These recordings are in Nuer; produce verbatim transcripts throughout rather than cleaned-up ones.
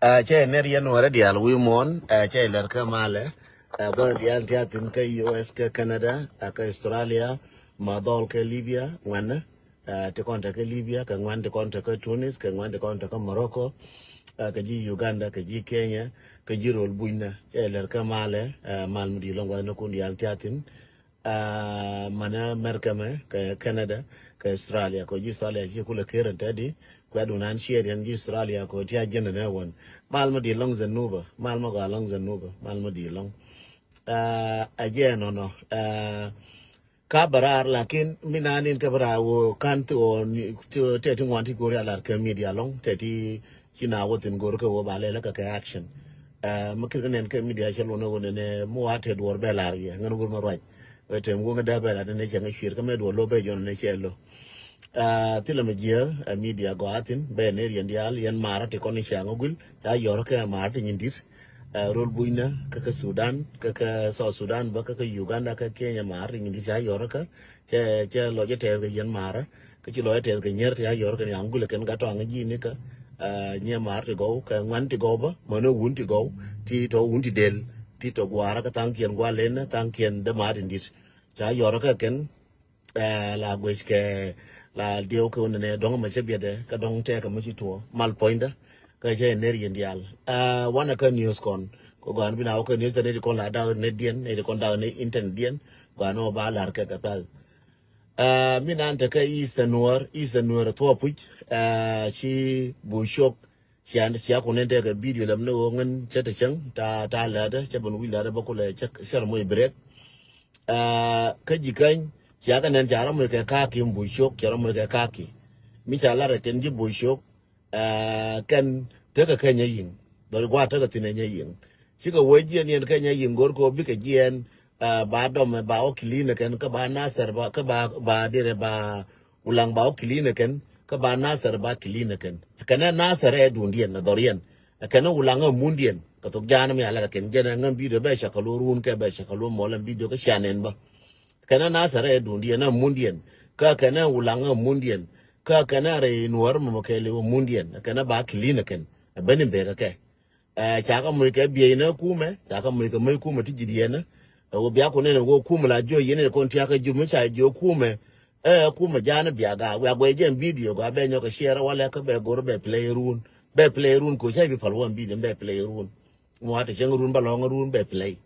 Ɛ, cɛ ner yɛn wärä diaal wi̱i̱ muɔ̱ɔ̱n, ɛ, cɛ lɛr kä malɛ, ɛ, bä diaal ti a thi̱n kä U S kä Canada, ɛ, kä Australia, ma dhɔl kä Libya, ŋuɛnä, ɛ, ti kɔn te kä Libya, kɛ ŋuɛn ti kɔn te kä Tunis, kɛ ŋuɛn ti kɔn te kä Morocco, ɛ, kɛ ji̱ Uganda, kɛ ji̱ Kenya, kɛ ji̱ rol bunyna, cɛ lɛr kä malɛ, ɛ, mal mi di̱i̱t lɔŋ gua̱thnikun diaal ti a thi̱n. Aa, manɛ America mɛ, kɛ Canada, kɛ Australia, kɛ ji̱ Australia ci kulɛ ker in tɛdi, kuɛ dun an share yɛn ji̱ Australia kɛ ti a jɛn nɛ wän. Mal ma di lɔŋ zɛ nuba, mal ma gɔa lɔŋ zɛ nuba, mal ma di lɔŋ. Aa, a jɛ nɔnɔ, aa, ka bɛ raar, lakin mi na nin kɛ bɛ raar wä kan ti wä ni, ti, tɛ ti ŋuan ti gori a lar kɛ media lɔŋ, tɛ ti ci na wä thin gori kɛ wä ba lɛ lɛ kɛ kɛ action. Aa, ma kir kɛ nɛn kɛ media cɛ lun wä nɛnɛ, mi wa tɛ duɔr bɛ lar yɛ, ŋän wur ma ruac. Ɛ tem wä ŋä dee bɛ la ni ne cɛ ŋä cuir kä mɛ duɔ lo bɛ jɔn ne cɛ lo. Aa, thilɛ mɛ jiɛ, ɛ media gɔaa thin bɛ ne riɛn diaal yɛn mara ti kɔn ni cɛ ŋä guil ca yɔr kɛ mara ti nyin dit. Ɛ rol bunyna kä kä Sudan, kä kä South Sudan bä, kä kä Uganda, kä Kenya, mara ti nyin dit ca yɔr kä cɛ, cɛ lɔ jɛ tɛth kɛ yɛn mara. Kä ci lɔ jɛ tɛth kɛ nyier ti ca yɔr kɛ ni aŋ guil kɛn gat tɔ aŋ ji̱ ni kä, aa, nyier mara ti gɔw kɛ ŋuan ti gɔw bä mɛ ni wun ti gɔw ti tɔ wun ti del. Ti tɔ guara kä thaŋ kiɛn gua len thaŋ kiɛn de mara ti nyin dit. Ca yɔr kä kɛn, ɛ, la guec kɛ la diɛw kɛ wun nɛ dɔŋ mɛ cɛ biɛtdɛ kä dɔŋ tɛkɛ mɛ ci tuɔ mal puɔ̱nydä. Kä cɛ ner yɛn diaal, ɛ, wanɛ kä news kɔn kɛ gɔan bi na wä kä news tɛ ni di kɔn la dak ni diɛn ni di kɔn dak ni internet diɛn. Gɔan wä ba lar kɛ kɛ pɛl. Ɛ, mi nan tɛ kä Eastern Nuer, Eastern Nuer thuɔ puc, ɛ, ci bu cok. Cian cia kun in tekɛ video lɛm ni ɣöö ŋän cä te cäŋ ta, ta lɛ̈tdä cä ben wi̱c lɛ̈tdä bä kulɛ cä, cä rɛ moc break. Aa, kä ji̱ käny cia kɛ nɛn ca rɔ moc kɛ ka̱a̱ki, buc cok cia rɔ moc kɛ ka̱a̱ki. Mi ca lat rɛ kɛn ji̱ buc cok, aa, kɛn tekɛ kɛ nyɛ yi̱ŋ. Dhɔri gua̱a̱r tekɛ thi̱n ɛ nyɛ yi̱ŋ. Cikɛ wee jiɛn yɛn kɛ nyɛ yi̱ŋ go̱r kɛ ɣöö bikɛ jiɛn, aa, ba dɔmɛ ba wä clean ɛ kɛn kä ba Nasir ba, kä ba, ba dirɛ ba Ulaŋ ba wä clean ɛ kɛn, kä ba Nasir ba clean ɛ kɛn. Ɛ kɛn ɛ Nasir ɛ duundiɛn ɛ dhɔriɛn. Ɛ kɛn ɛ Ulaŋ ɛ mundiɛn. Kɛ thok ja̱a̱n mi a lat ɛ kɛn jɛn ɛ ŋäm video bɛ cakɛ luɔ̱ɔ̱r run kɛ bɛ cakɛ luɔ̱ɔ̱r muɔlɛn video kä cia nɛn bä. Ɛ kɛn ɛ Nasir ɛ duundiɛn ɛ mundiɛn. Kä ɛ kɛn ɛ Ulaŋ ɛ mundiɛn. Kä ɛ kɛn ɛ rɛy Nuɔ̱ɔ̱r mɔmɔ kɛɛliw ɛ mundiɛn. Ɛ kɛn ɛ ba clean ɛ kɛn. Ɛ ben in bekɛ kɛ. Ɛ, ca kɛ moc kɛ bieyni kumɛ, ca kɛ moc kɛ moc kumɛ ti ji̱ diɛn. Ɛ, wä bia kun nɛn wä kumɛ la jiɔ yɛn in kɔn tiakä ji̱ mi ca jiɔ kumɛ. Ɛ, kumɛ ja̱a̱n bia ga, wia guɛ jɛn video ga bɛ nyɔk kɛ share walɛ kä bɛ go̱r bɛ play run. Bɛ play run ko ca bi pal wä video bɛ play run. Mɔ a te cɛŋ run bä lɔŋ run bɛ play.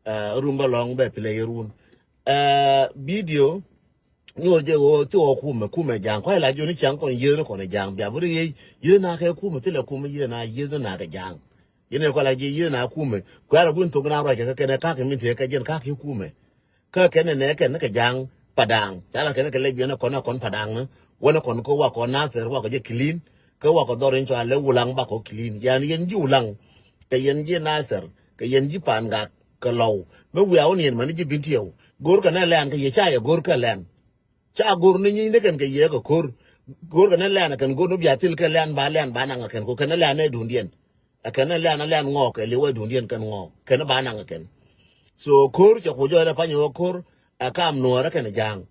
Ɛ, run bä lɔŋ bɛ play run. Ɛ, video Nyuɔth jɛ ɣöö thil ɣɔw kumɛ, kumɛ ja̱a̱ŋ. Kuay la jiɔni ciaŋ kɔn yieth ni kɔn ja̱a̱ŋ. Bia bi ri yieth, yieth na kɛ kumɛ, thilɛ kumɛ yieth na, yieth ni na kɛ ja̱a̱ŋ. Yieth ni kuay la jiɛ yieth na kumɛ. Kuay la guin thok na ruac kɛ kɛn ɛ ka̱k min tëë kɛ jɛn ka̱k kumɛ. Kä kɛn ɛ nɛ kɛn ni kɛ ja̱a̱ŋ Padaŋ. Ca la kɛn kɛ lɛ biɛn ɛ kɔn ɛ kɔn Padaŋ ni. Wänɛ kɔn kä wakɔ Nathir wakɔ jɛ clean. Kä wakɔ dhɔr in cua lɛ Wulaŋ bakɔ clean. Yan yɛn ji̱ Wulaŋ. Kɛ yɛn ji̱ Nathir. Kɛ yɛn ji̱ Pangak. Kɛ lɔw. Mi wiaa wä niɛn mani ji̱ Bintiɛw. Go̱o̱r kɛ nɛ lɛn kɛ yɛ ca yɛ go̱o̱r kɛ lɛn. Ca go̱r ni nyi̱ny ni kɛn kɛ yɛ kɛ ko̱r. Go̱r kɛ ni lɛn kɛn go̱r ni bia thil kɛ lɛn ba lɛn ba naŋ kɛn ko kɛn lɛn ni duundiɛn. Ɛ kɛn ni lɛn lɛn ŋɔɔk kɛ liwɛ duundiɛn kɛn ŋɔɔk kɛn ba naŋ kɛn. So ko̱r cɛ ku jɔɔc rɛ pany wä ko̱r ɛ kam nuɔɔrä kɛn ja̱a̱ŋ.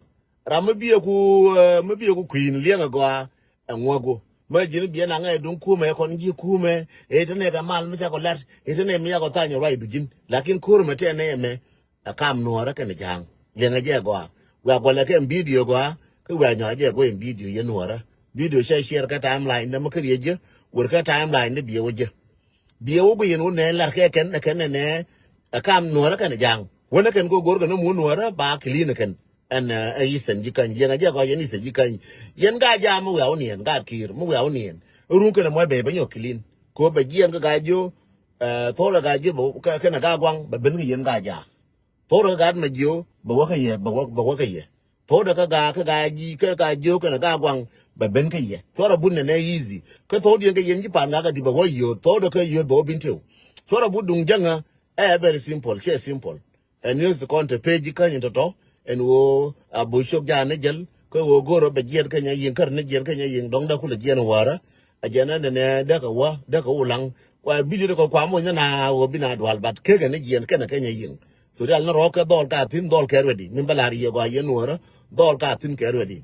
Ram mi biɛ ku, ɛ, mi biɛ ku kui̱n liɛŋ ɛ gɔaa ɛ ŋuäk ku. Mɛ ji̱n biɛ naŋ ɛ duŋ kumɛ kɔn ji̱ kumɛ. Ɛ tɛ nɛ kɛ mal mi ca kɔ lat. Ɛ tɛ nɛ mi ca kɔ thany ruac du ji̱n. Lakin ko̱r mɛ tɛ nɛ mɛ. Ɛ kam nuɔɔrä kɛn ja̱a̱ŋ. Liɛŋɛ jɛ gɔaa. Wia gɔlɛ kɛ video gɔaa. Kä wia nyɔa jɛ gɔaa in video yɛ nuɔɔrä. Video cɛ share kä timeline dä mä kä riɛ jɛ. Wër kä timeline dä biɛ wä jɛ. Biɛ wä guiyen wä nɛ lar kɛ kɛn ɛ kɛn ɛ nɛ. Ɛ kam nuɔɔrä kɛn ja̱a̱ŋ. Wänɛ kɛn kɛ go̱r kɛn ɛ muɔ̱ nuɔɔrä ba clean ɛ kɛn. Ɛn ɛ Eastern ji̱ käny. Liɛŋɛ jɛ gɔaa yɛn Eastern ji̱ käny. Yɛn gaa ja̱a̱ mi wia wä niɛn gaa kiir mi wia wä niɛn. Run kɛn ɛ muɔc bɛ bä nyɔk clean. Kɛ wä bɛ jiɛn kä gaa jiö. Ɛ, thorɛ gaa jiö bɛ kɛn ɛ gaa gua̱ŋ bɛ ben kä yɛn gaa ja̱a̱. Thok rɛ kä gaat mɛ jiö bɛ wä kä yɛ, bɛ wä, bɛ wä kä yɛ. Thok rɛ kä gaa, kä gaa ji̱, kä gaa jiö kɛnɛ gaa guaŋ bɛ ben kä yɛ. Thok rɛ but nɛ nɛ easy. Kä thok diɛn kä yɛn ji̱ Pan Gak kä di bɛ wä yio̱o̱. Thok rɛ kä yio̱o̱ bɛ wä Bintiw. Thok rɛ but duŋ jäŋä. Ɛ very simple, cɛ simple. Ɛn news kɔn te page kä nyin tɔtɔ. Ɛn ɣöö a bu cok ja̱a̱n ni jäl. Kä ɣöö go̱o̱r rɔ bɛ jiɛt kä nyɛ yiŋ kär ni jiɛt kä nyɛ yiŋ dɔ̱ŋ dee kulɛ jiɛn wäärä. A jɛn ɛn nɛ dee kɛ wä dee kɛ Wulaŋ. Kua video dee kɛ kua moc ni na wä bi na dual but kekɛ ni jiɛn kɛnɛ kɛ nyɛ yiŋ. So rial ni rɔɔk kɛ dhɔl ka thi̱n dhɔl kɛ ready. Min bä la̱r yɛ gɔaa yɛn nuɔ̱ɔ̱rä dhɔl ka thi̱n kɛ ready.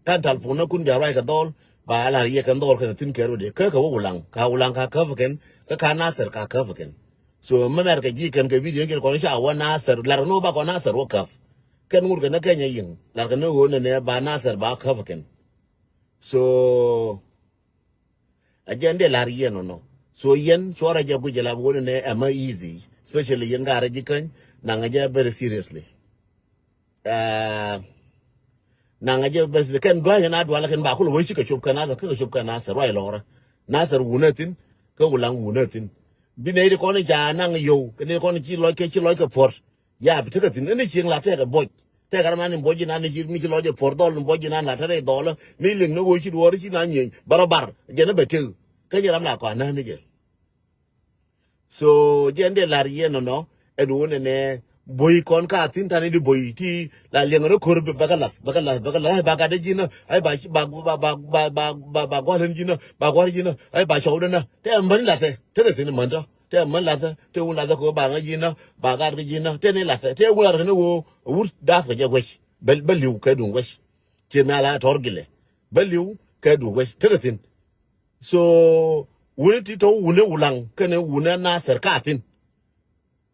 Kan tal puɔ̱n ni kun bia ruac kɛ dhɔl. Ba lar yɛ kɛn dhɔr kɛn thin kɛr wä dee kä kɛ wä Wulaŋ, ka Wulaŋ ka käp kɛn, kä ka Nasir ka käp kɛn. So mɛ mɛr kɛ ji̱ kɛn kɛ video kɛn kɔn ca wä Nasir, lar ni wä ba kɔn Nasir wä käp. Kɛn ŋut kɛn ni Kenya yiŋ, lar kɛn ni wä nɛ nɛ ba Nasir ba käp kɛn. So a jɛn dee lar yɛn nɔnɔ. So yɛn cuɔrɛ jɛ guic jɛ la wä nɛ nɛ ɛmɛ easy, especially yɛn ka rɛ ji̱ käny, naŋ a jɛ very seriously. Aa, naŋ a jɛ bes kɛn dua̱c kɛn a dual kɛn ba kulɛ wec cikɛ cop kɛn Nasir, kɛ cop kɛn Nasir ruac lɔrä. Nasir wunä thin, kä Wulaŋ wunä thin. Bi nɛy ti kɔn i̱ ca naŋ yow kɛ nɛy ti kɔn i̱ ci lɔc kɛ, ci lɔc kɛ puɔ̱t. Ya bi tekɛ thin ɛn i̱ cieŋ la tɛkɛ buɔc. Tɛkɛ ram nan in buɔc ji̱ nan i̱ ci, mi ci lɔc ɛ puɔ̱t dhɔl in buɔc ji̱ nan la tɛrɛ i̱ dhɔlä. Mi liŋ ni wec ci duɔ̱ɔ̱r i̱ ci nan nyieny bä rɔ bar jɛn ɛ bɛ tëk. Kä jɛ ram la kɔn a näk ni jɛ. So jɛn dee lar yɛn nɔnɔ ɛn wun ɛnɛ boy kɔn ka thin tani di boy ti la liɛŋ ni kor bɛ ka lath, bɛ ka lath, bɛ ka lath, ba gat ji̱n, ai ba, ba, ba gual ji̱n, ba gual ji̱n, ai ba cɔw dɛn. Tɛ män lathɛ, tɛ kɛ thin män tɔ, tɛ män lathɛ, tɛ wun lathɛ ko ba ŋa ji̱n, ba gat ji̱n, tɛ ni lathɛ, tɛ wun lathɛ ni wo wur daf kɛ jɛ wec, bɛ, bɛ liw kɛ duŋ wec. Ci mi ala tɔr gilɛ, bɛ liw kɛ duŋ wec, tɛ kɛ thin. So wuni ti tɔ wuni Wulaŋ kɛnɛ wuni Nasir ka thin.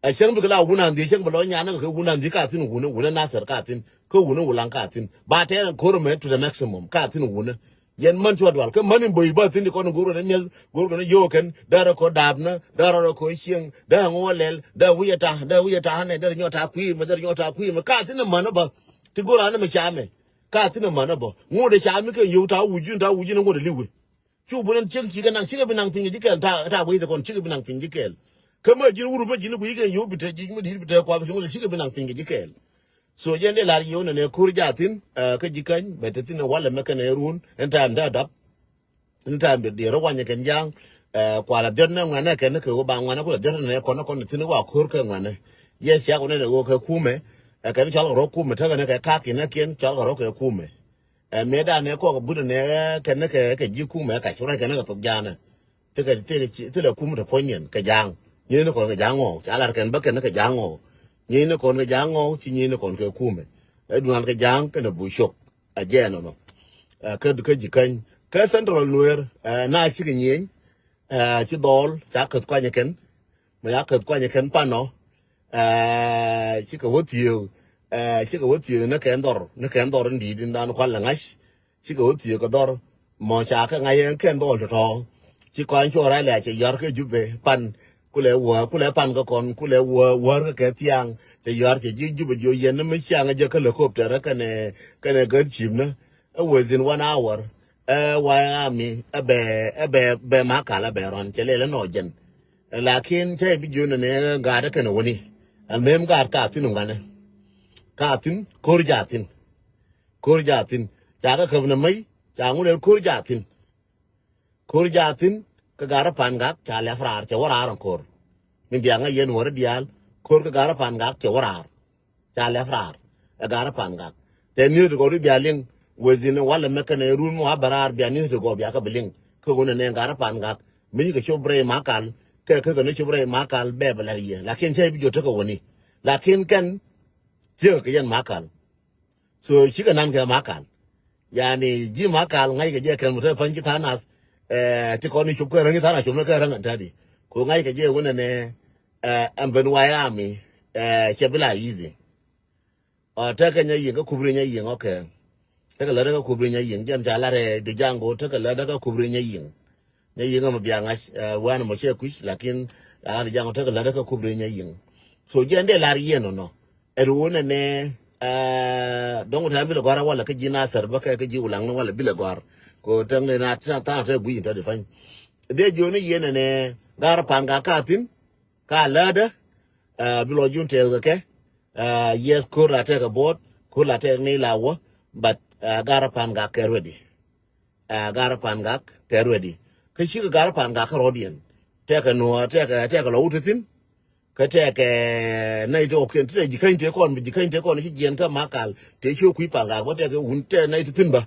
Ɛ cäŋ bikɛ la wuni Andhi, cäŋ bi lɔ nyan kɛ wuni Andhi ka thin wuni, wuni Nasir ka thin, kä wuni Wulaŋ ka thin. Ba tɛɛr ɛn ko̱r mɛ to the maximum ka thin wuni. Yɛn män cua dual kä män in boi ba thin di kɔn go̱r kɛn miɛth, go̱r kɛn yo̱o̱ kɛn, dee rɔ kɔ daapnä, dee rɔ kɔ cieŋ, dee ŋuɔ lɛl, dee wi̱i̱ ta, dee wi̱i̱ ta nɛ, dee nyɔ ta kui̱mɛ, dee nyɔ ta kui̱mɛ ka thin män bä. Ti go̱r anɛ mɛ camɛ ka thin män bä. Ŋuɔ̱t ca mi kɛ yo̱o̱ ta wuc ji̱n, ta wuc ji̱n ŋuɔ̱t liwi. Cu bi nɛn cieŋ cikɛ naŋ, cikɛ bi naŋ piny kɛ ji̱ kɛɛl, ta, ta guiy ti kɔn, cikɛ bi naŋ piny ji̱ kɛɛl. Kä mä ji̱n wur mä ji̱n guiy kɛ yo̱o̱ bi te ji̱ mi di̱i̱t bi te kuath bi cuŋ lɛ cikɛ bi naŋ piny kɛ ji̱ kɛɛl. So jɛn dee lar yio̱w nɛnɛ ko̱r jaathin, ɛ, kä ji̱ käny, bɛ te thin ɛ walɛ mɛ kɛnɛ run, ɛn ta̱a̱m dee dap. Ɛn ta̱a̱m bi diɛɛr wanyɛ kɛn ja̱a̱ŋ, ɛ, kualɛ dhiɔt nɛ ŋuɛnɛ kɛn kɛ ɣöö ba ŋuɛnɛ kulɛ dhiɔt nɛ kɔn kɔn thin wa ko̱r kɛ ŋuɛnɛ. Yɛ ciak wä nɛnɛ ɣöö kɛ kumɛ, ɛ, kɛn cɔl kɛ rɔ kumɛ tekɛ nɛ kɛ kakiɛn kiɛn cɔl kɛ rɔ kɛ kumɛ. Ɛ mëë danɛ kɔk but nɛ kɛn kɛ kɛ ji̱ kumɛ kac rɔy kɛn kɛ thok ja̱a̱nɛ. Thikɛ thikɛ thilɛ kum te puɔ̱ny niɛn kɛ ja̱a̱ŋ. Nyieni kɔn kɛ ja̱a̱ŋ ŋɔw ca lar kɛn bä kɛn kɛ ja̱a̱ŋ ŋɔw. Nyieni kɔn kɛ ja̱a̱ŋ ŋɔw ci nyieni kɔn kɛ kumɛ. Ɛ duŋal kɛ ja̱a̱ŋ kɛn ɛ buc cok. Ɛ jɛɛn nɔnɔ. Ɛ kä kä ji̱ käny kä Central Nuer, ɛ, na cikɛ nyieny. Ɛ, ci dhɔl ca käth kuanyɛ kɛn. Mɛ ya käth kuanyɛ kɛn panɔ. Ɛ, cikɛ wä thiëëk, ɛ, cikɛ wä thiëëk ni kɛn dhɔr, ni kɛn dhɔr in di̱i̱t in dhan kual lɛ ŋa̱c. Cikɛ wä thiëëk kɛ dhɔr mɔ ca kɛ ŋa̱c ɛn kɛn dhɔl tɔ̱tɔ̱. Ci kɔn cuɔr a lɛ cɛ yɔr kɛ Jubɛ pan. Kulɛ wä, kulɛ pan kɛ kɔn, kulɛ wä, wär kɛ kɛ thiaŋ. Cɛ yɔr cɛ ji̱ Jubɛ jiɔ yɛn ni mi ciaŋ jɛ kä helicopter kɛnɛ, kɛnɛ gät cim ni. Ɛ within one hour. Ɛ White Army ɛ bɛ, ɛ bɛ, bɛ Makal ɛ bɛ rɔn cɛ lɛl ɛ nɔ jɛn. Lakin cɛ bi jiön ni gaat ɛ kɛn wuni. Ɛ mem gaat ka thin ŋuanɛ. Ka thin ko̱r ja thin. Ko̱r ja thin. Ca kɛ käp ni mɛy ca ŋut ɛ ko̱r ja thin. Ko̱r ja thin kä gaat ɛ Pangak ca lɛp raar cɛ wä raar ɛ ko̱r. Mi biaŋ ɛ yɛn wä ri diaal ko̱r kä gaat ɛ Pangak cɛ wä raar. Ca lɛp raar ɛ gaat ɛ Pangak. Tɛ ni̱eth ti gɔw ti bia liŋ within walɛ mɛ kɛnɛ run mi wa bɛ raar bia ni̱eth ti gɔw bia kä bi liŋ. Kä ɣöö nɛ nɛ gaat ɛ Pangak mi ci kɛ cop rɛy Makal kɛ kä kɛ ni cop rɛy Makal bɛ bɛ lɛr yɛ lakin cä bi jiɔ tekɛ wäni. Lakin kɛn thiekɛ kɛ yɛn Makal. So cikɛ nan kɛ Makal. Yani ji̱ Makal ŋa̱ckɛ jɛ kɛn mutɛ pa̱ny ci tha̱a̱ŋ nath. Ɛ ti kɔn i̱ cop kɛ räŋ i̱ tha̱a̱ŋ a cop ni kɛ räŋ ɛn ta̱di. Ku ŋa̱ckɛ jɛ wunɛ nɛ ɛ ɛn ben White Army. Ɛ cɛ bi la easy. Ɔ tekɛ Nyayiëŋ kä Kubri Nyayiëŋ, okay. Tekɛ lät kä Kubri Nyayiëŋ jɛn ca lat ɛ di Jaŋgo tekɛ lät kä Kubri Nyayiëŋ. Nyayiëŋ ɛmɛ bia ŋa̱c ɛ wɛn ɛmɔ cɛ kui̱c lakin ca lat di Jaŋgo tekɛ lät kä Kubri Nyayiëŋ. So jɛn dee lar yɛn nɔnɔ. Ɛ ri wun ɛnɛ ɛ dɔ̱ŋ tɛn bilɛ gɔ̱r ɛ walɛ kä ji̱ Nasir bä kɛ kä ji̱ Wulaŋ ni walɛ bilɛ gɔ̱r. Ko tɛn ni na tha̱a̱ŋ tɛ gui̱c in tɔ di pany. Dee jiɔni yɛn ɛnɛ gar Pangak ka thin. Ka lädä ɛ bi lɔ jun tɛth kɛ kɛ. Ɛ yes, ko̱r la tɛk ɛ bo̱o̱t, ko̱r la tɛk ni la wä. But ɛ gar Pangak kɛ ready. Ɛ gar Pangak kɛ ready. Kä cikɛ gar Pangak kä rɔ̱diɛn. Tɛkɛ nuɔ̱ɔ̱r tɛkɛ, tɛkɛ lɔ wut ti thin. Kä tɛkɛ nɛy ti ɣɔ̱kiɛn ti tɛ ji̱ käny tëë kɔn bi ji̱ käny tëë kɔn ci jiɛn kä Makal tëë ci ɣä kui̱ Pangak bä tɛkɛ wun tɛ nɛy ti thin bä.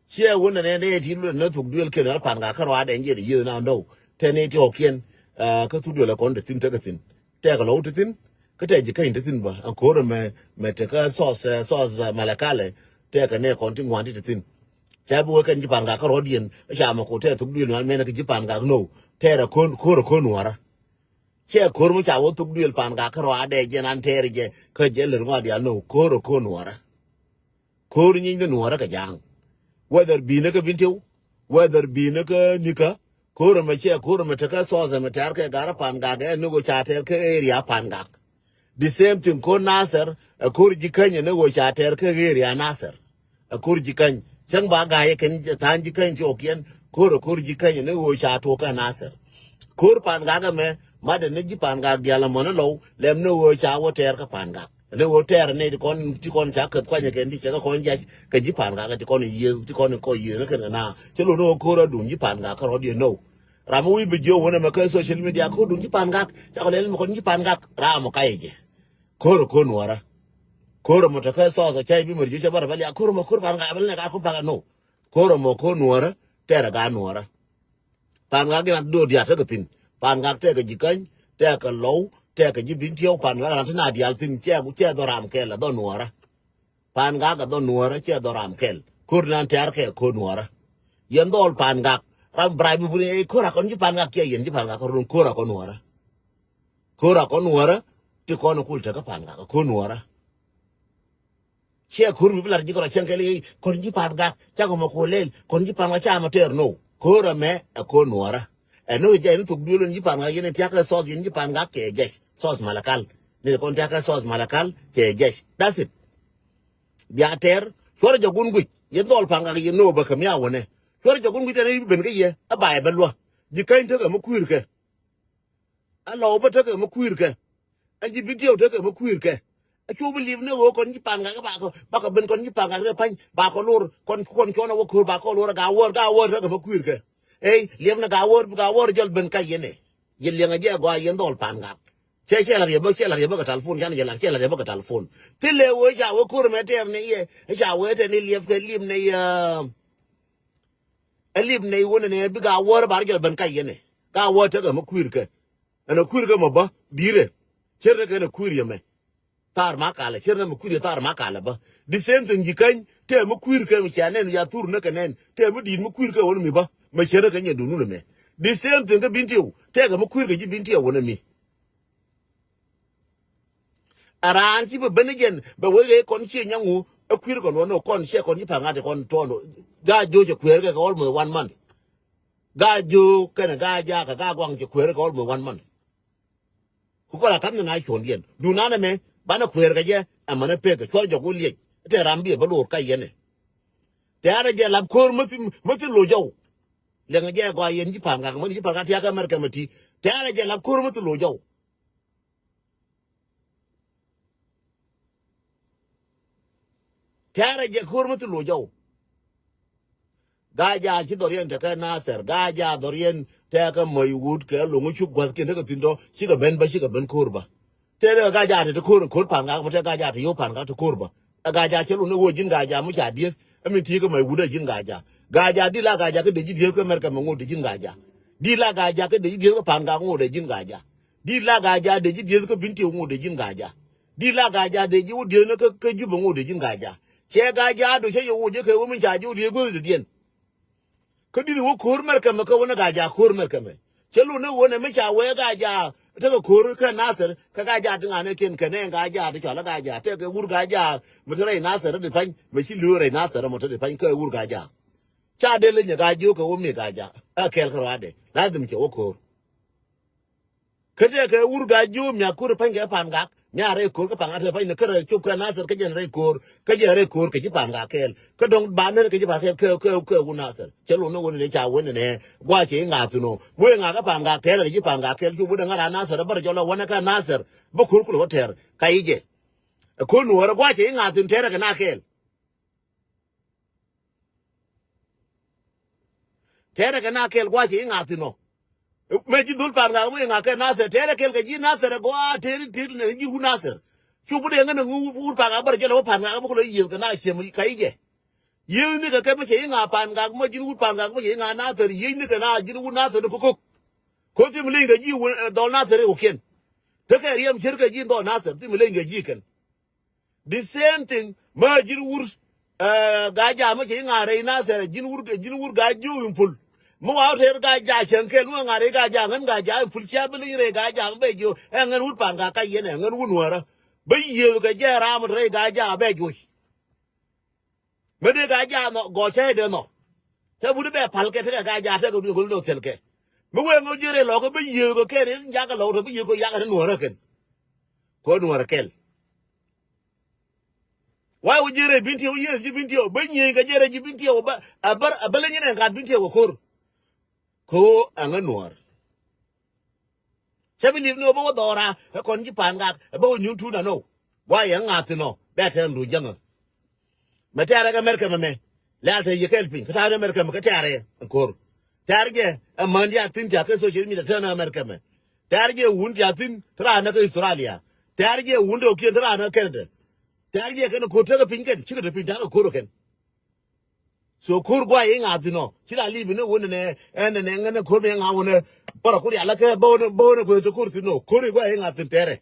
Ciɛ wun nɛ nɛ nɛ ti lulɛ nɛ thuk duël kɛn ɣä Pangak kä ruaadɛ nyiet yiëë na nɔw tɛ nɛy ti ɣɔ̱kiɛn. Kä thuk duël ɛ kɔn ti thin tekɛ thin tɛkɛ lɔ wut ti thin. Kä tɛ ji̱ käny ti thin bä ɛn ko̱rɛ mɛ, mɛ tekä thɔth, thɔth Malakal ɛ tɛkɛ nɛ kɔn ti ŋuan ti ti thin. Cɛ bi wee kɛn ji̱ Pangak kärɔ̱diɛn ca mɛ ko tɛɛr thuk duël nual mɛn kɛ ji̱ Pangak no. Tɛɛr ɛ ko̱r ɛ ko̱r nuɔrä. Cɛ ko̱r mi ca wä thuk duël Pangak kärɔ̱ adɛ jɛn an tɛɛr jɛ kä jɛ lɛr ŋɔa dial no ko̱r ɛ ko̱r nuɔrä. Ko̱r nyiny ni nuɔrä kɛ ja̱a̱ŋ. Whether bi̱i̱nä kä Bintiw, whether bi̱i̱nä kä Nikä, ko̱r ɛmɛ cɛ ko̱r ɛmɛ tekä source ɛmɛ tɛɛr kɛ garä Pangak ɛ ni ɣöö ca tɛɛr kä area Pangak. The same thing ko̱r Nasir ɛ ko̱r ji̱ käny ɛ ni ɣöö ca tɛɛr kä area Nasir. Ɛ ko̱r ji̱ käny cäŋ ba ga̱a̱c ɛ kɛn tha̱a̱ŋ ji̱ käny ti ɣɔ̱kiɛn ko̱r ɛ ko̱r ji̱ käny ɛ ni ɣöö ca tuɔɔk kä Nasir. Ko̱r Pangak ɛmɛ matdɛ ni ji̱ Pangak diaal ɛmɔ ni Lɔw lɛm ni ɣöö ca wä tɛɛr kä Pangak. Ni ɣöö tɛɛr ni ti kɔn ti kɔn ca käth kuanyɛ kɛn ti cɛ kä kɔn jac kɛ ji̱ Pangak ti kɔn yiëë ti kɔn kɔ yiëë ni kɛn kɛ na cɛ lo̱n ni ɣöö ko̱r adun ji̱ Pangak kärɔ̱diɛn no. Ram mi wi̱i̱ bi jiök wänɛ mɛ kä social media ko̱r dun ji̱ Pangak cakɔ lɛl mɛ kɔn ji̱ Pangak ram mɔ kayɛ jɛ. Ko̱r ko̱r nuɔrä. Ko̱r mɔ te kä source cä i̱ bi mɛ ri jiök cɛ bä rɛ bä liak ko̱r mɔ ko̱r Pangak bä lɛ ka ko̱r Pangak no. Ko̱r mɔ ko̱r nuɔrä tɛɛrɛ ga nuɔrä. Pangak in a do̱r diaal tekɛ thi̱n. Pangak tekɛ ji̱ käny tekɛ Lɔw tekɛ ji̱ Bintiw Pangak in a te na diaal thi̱n cɛ cɛ dhɔ ram kɛl a dhɔ nuɔrä. Pangak a dhɔ nuɔrä cɛ dhɔ ram kɛl ko̱r nan tɛɛr kɛ ko̱r nuɔrä. Yɛn dhɔl Pangak ram brai bi buni ɛ ko̱r a kɔn ji̱ Pangak cɛ yɛn ji̱ Pangak kɔn run ko̱r a kɔn nuɔrä. Ko̱r a kɔn nuɔrä ti kɔn kul tekä Pangak a ko̱r nuɔrä. Ciɛ ko̱r mi bi lar ji̱ kɛ rɔ cäŋ kɛl i̱ kɔn ji̱ Pangak cakɔ mɛ ko̱r lɛl kɔn ji̱ Pangak ca mɛ tɛɛr no. Ko̱r ɛmɛ ɛ ko̱r nuɔrä. Ɛ ni wä jɛ ni thuk duël wän ji̱ Pangak yɛn tiakä source yɛn ji̱ Pangak cɛ jɛc source Malakal. Ni kɔn tiakä source Malakal cɛ jɛc. That's it. Bia tɛɛr cuɔr jɛ gun guic yɛn dhɔl Pangak yɛn no bä kɛ mi a wänɛ. Cuɔr jɛ gun guic tɛn i̱ ben kä yɛ ɛ ba yɛ bä luä. Ji̱ käny tekɛ mi kui̱r kɛ. A Lɔw bä tekɛ mi kui̱r kɛ. Ɛn ji̱ Bintiw tekɛ mi kui̱r kɛ. A cu bi liep ni ɣöö kɔn ji̱ Pangak bakɔ bakɔ ben kɔn ji̱ Pangak rɛ pa̱ny bakɔ lor kɔn kɔn cuɔn a wä ko̱r bakɔ lor a Gawär Gawär tekɛ mi kui̱r kɛ. Ey liep ni Gawär Gawär jɔl ben ka yɛn ɛ. Yɛ liɛŋ a jɛ a gɔaa yɛn dhɔl Pangak. Cɛ cɛ la riɛp bä cɛ la riɛp bä kɛ talfon can jɛ la cɛ la riɛp bä kɛ talfon. Thilɛ ɣöö ca wä ko̱r mɛ tɛɛr ni yɛ ca wä tɛɛr ni liɛp kɛ liep ni yɛ. Ɛ lip nɛy wä nɛnɛ bi Gawär bar jɔl ben kac yɛnɛ. Gawär tekɛ mi kui̱r kɛ. Ɛn ɛ kui̱r kɛ mɔ bä di̱rɛ. Cär ni kɛn ɛ kui̱r yɛ mɛ. Thar ma kalɛ cär ni mɛ kui̱r yɛ thar ma kalɛ bä. The same thing ji̱ käny tɛ mi kui̱r kɛ mi cia nɛn ya thur ni kɛ nɛn tɛ mi di̱i̱t mi kui̱r kɛ wä ni mi bä. Mɛ cär ni kɛ nyɛ dun wun ɛmɛ. The same thing kä Bintiw tɛkɛ mi kui̱r kɛ ji̱ Bintiw wä ni mi. A raan ci bɛ ben ni jɛn bɛ wee kɔn cie nyaŋu ɛ kui̱r kɔn wä ni kɔn ciɛ kɔn ci pa̱ŋ ati kɔn tɔɔn. Gaa jo̱o̱c ɛ kueer kɛ kɛ almost one month. Gaa jo̱o̱c kɛnɛ gaa jaak kɛ gaa guaŋ cɛ kueer kɛ almost one month. Ku kɔn a ka̱m ni na cuɔ̱n diɛn duun nanɛ mɛ banɛ kueer kɛ jɛ. Ɛmɛnɛ pek kɛ cuɔr jɔk wä liec tɛ ram bi ɛ bä loor ka yɛnɛ. Tɛ̈rɛ jɛ lap ko̱r mäthi mäthi lo̱c jɔw. Liɛŋɛ jɛ gɔaa yɛn ci pa̱ŋ gak mäni ci pa̱ŋ gak tiakä America mɛ ti. Tɛ̈rɛ jɛ lap ko̱r mäthi lo̱c jɔw. Tɛ̈rɛ jɛ ko̱r mi thi lo̱c jɔw. Gaa jaak ci dhɔriɛn tekɛ Nathɛr. Gaa jaak dhɔriɛn tekɛ mäc wut kɛ lo̱ŋ cuk gua̱thkiɛn tekɛ thi̱n tɔ cikɛ ben bä cikɛ ben ko̱r bä. Tëë tekɛ gaa jaak te ti ko̱r ko̱r pa̱n gak mi tekɛ gaa jaak te yio̱w pa̱n gak te ko̱r bä. Ɛ gaa jaak cä lo̱n ɛ ɣöö ji̱n gaa jaak mi ca dieth. Ɛ min ti̱i̱ kä mäc wut ɛ ji̱n gaa jaak. Gaa jaak di la gaa jaak kä dee ji̱ dieth kä America mɛ ŋot dee ji̱n gaa jaak. Di la gaa jaak kä dee ji̱ dieth kä pa̱n gak ŋot dee ji̱n gaa jaak. Di la gaa jaak dee ji̱ dieth kä Bintiw ŋot dee ji̱n gaa jaak. Di la gaa jaak dee ji̱ wä dieth ni kä Jubɛ ŋot dee ji̱n gaa jaak. Cɛ gaa jaak do cä yɛ wä jɛ kɛ wä mi ca ji̱ wä dieth guäth dee diɛn. Kä di̱t wä ko̱r mɛr kɛmɛ kä wä ni gaa jaak ko̱r mɛr kɛmɛ. Cɛ lo̱n ni wä ni mi ca wee gaa jaak tekɛ ko̱r kɛ Nathɛr kɛ gaa jaak ti ŋa̱n ɛ kiɛn kɛ nɛ gaa jaak ti cɔal ɛ gaa jaak tekɛ wur gaa jaak mi te rɛy Nathɛr di pa̱ny mi ci li̱w rɛy Nathɛr mɔ te di pa̱ny kä wur gaa jaak. Ca dee leny ɛ gaa jiök kɛ wä mi gaa jaak ɛ kɛɛl kä ruaadɛ lazim cɛ wä ko̱r. Kä tëë kɛ wur gaa jiööm mia ko̱r pa̱ny kɛ pa̱n gak mia rɛy ko̱r kä pa̱n gak te pa̱ny ni kä rɛy cop kɛ Nathɛr kä jɛn rɛy ko̱r kä jɛn rɛy ko̱r kɛ ji̱ pa̱n gak kɛɛl kä dɔ̱ŋ ba ner kɛ ji̱ pa̱n kɛɛl kɛ kɛ kɛ wur Nathɛr. Cɛ lo̱n ni wä ni ca wä ni nɛ gua̱a̱ cɛ i̱ ŋa̱th thin ɔ wee ŋa̱th kä pa̱n gak tɛɛrɛ kɛ ji̱ pa̱n gak kɛɛl cop wä dee ŋa̱th a Nathɛr bä rɛ jɔl a wä ni kä Nathɛr bä ko̱r kulɛ wä tɛɛr ka i̱ jɛ. Ɛ ko̱r ni wä rɛ gua̱a̱ cɛ i̱ ŋa̱th thin tɛɛrɛ kɛ na kɛɛl. Tɛɛrɛ kɛ na kɛɛl gua̱a̱ cɛ i̱ ŋa̱th thin ɔ. Mɛ ji̱ dhol pa̱a̱n ŋa̱k mi ŋa̱k kɛ Nathɛr tɛɛrɛ kɛɛl kɛ ji̱ Nathɛr ɛ gɔaa tëëri tëëri nɛ ji̱ wut Nathɛr. Cu bi dee ŋän ɛ ŋu wut pa̱a̱n ŋa̱k bär jɛl ɛ wä pa̱a̱n ŋa̱k bä kulɛ yiëth kɛ na ciɛm ka i̱ jɛ. Yiëth ni kɛ kɛ mi cɛ i̱ ŋa̱ pa̱a̱n ŋa̱k mi ji̱n wut pa̱a̱n ŋa̱k mi cɛ i̱ ŋa̱ Nathɛr yiëth ni kɛ na ji̱n wut Nathɛr ni ko̱ko̱k. Ko̱ thim leny kɛ ji̱ wun dhɔl Nathɛr i̱ wä kiɛn. Tekɛ riɛm cär kɛ ji̱ dhɔl Nathɛr thim leny kɛ ji̱ kɛn. The same thing ma ji̱n wur Ɛ, Gaajaak mi cɛ ji̱ ŋa̱r rɛy Nathɛr, ji̱n wur, ji̱n wur Gaajaak ji̱ wur in pul. Mi wa wä tɛr Gaajaak cäŋ kɛl, mi wa ŋa̱r rɛy Gaajaak, ŋän Gaajaak in pul, cia bi leny rɛy Gaajaak bɛ ji̱, ɛ ŋän wur Pangak ka yɛn, ɛ ŋän wur Nuäärä. Bä yiëëth kɛ jɛ ram rɛy Gaajaak bɛ juɔc. Mi dee Gaajaak nhɔk, gɔɔ cä dee nhɔk. Cä but bɛ pal kɛ tekɛ Gaajaak tekɛ duŋ kɛ lundɛ thil kɛ. Mi wee ŋä ji̱ rɛy lɔkä bä yiëëth kɛ kɛn in jakɛ lɔk tɔ bä yiëëth kɛ yakɛ ni Nuäärä kɛn. Kɔ Nuäärä kɛl. Why wä ji̱ rɛy Bintiw, yiëëth ji̱ Bintiw, bä nyiëëny kɛ ji̱ rɛy ji̱ Bintiw, bä, a bär, a bä leny in ɛn gat Bintiw kɛ ko̱r. Kɛ ɣöö ɛŋä Nuäär. Cä bi li̱p ni ɣöö bä wä dhɔra, ɛ kɔn ji̱ Pangak, ɛ bä wä nyuun tuun anɔ. Guayɛ ŋa̱th inɔ, bɛ tɛɛr ndu jäŋä. Mɛ tɛɛrɛ kɛ Mɛrkɛ mɛ mɛ. Lɛ̈ɛ̈l te yɛ kɛɛl piny, kä ta̱a̱ ni Mɛrkɛ mɛ kä tɛɛrɛ ɛn ko̱r. Tɛɛr jɛ, ɛ män diaal thi̱n tia̱ kä social media tɛɛr ni Mɛrkɛ mɛ. Tɛɛr jɛ wun tia̱ thi̱n, te raan ni kä Australia. Tɛɛr jɛ wun te kiɛn, te raan ni kä Canada. Tɛɛr jɛ kɛn ko̱r tekɛ piny kɛn, cikɛ te piny ta̱a̱ kɛ ko̱r kɛn. So ko̱r guay i̱ ŋa̱th inɔ. Ci la li̱p inɔ wun nɛ, ɛn nɛ ŋän ko̱r mi ŋa̱ wun nɛ. Bara ko̱r yalä kɛ bä wun nɛ, bä wun nɛ kueth te ko̱r thi̱n nɔ. Ko̱r i̱ guay i̱ ŋa̱th in tɛɛrɛ.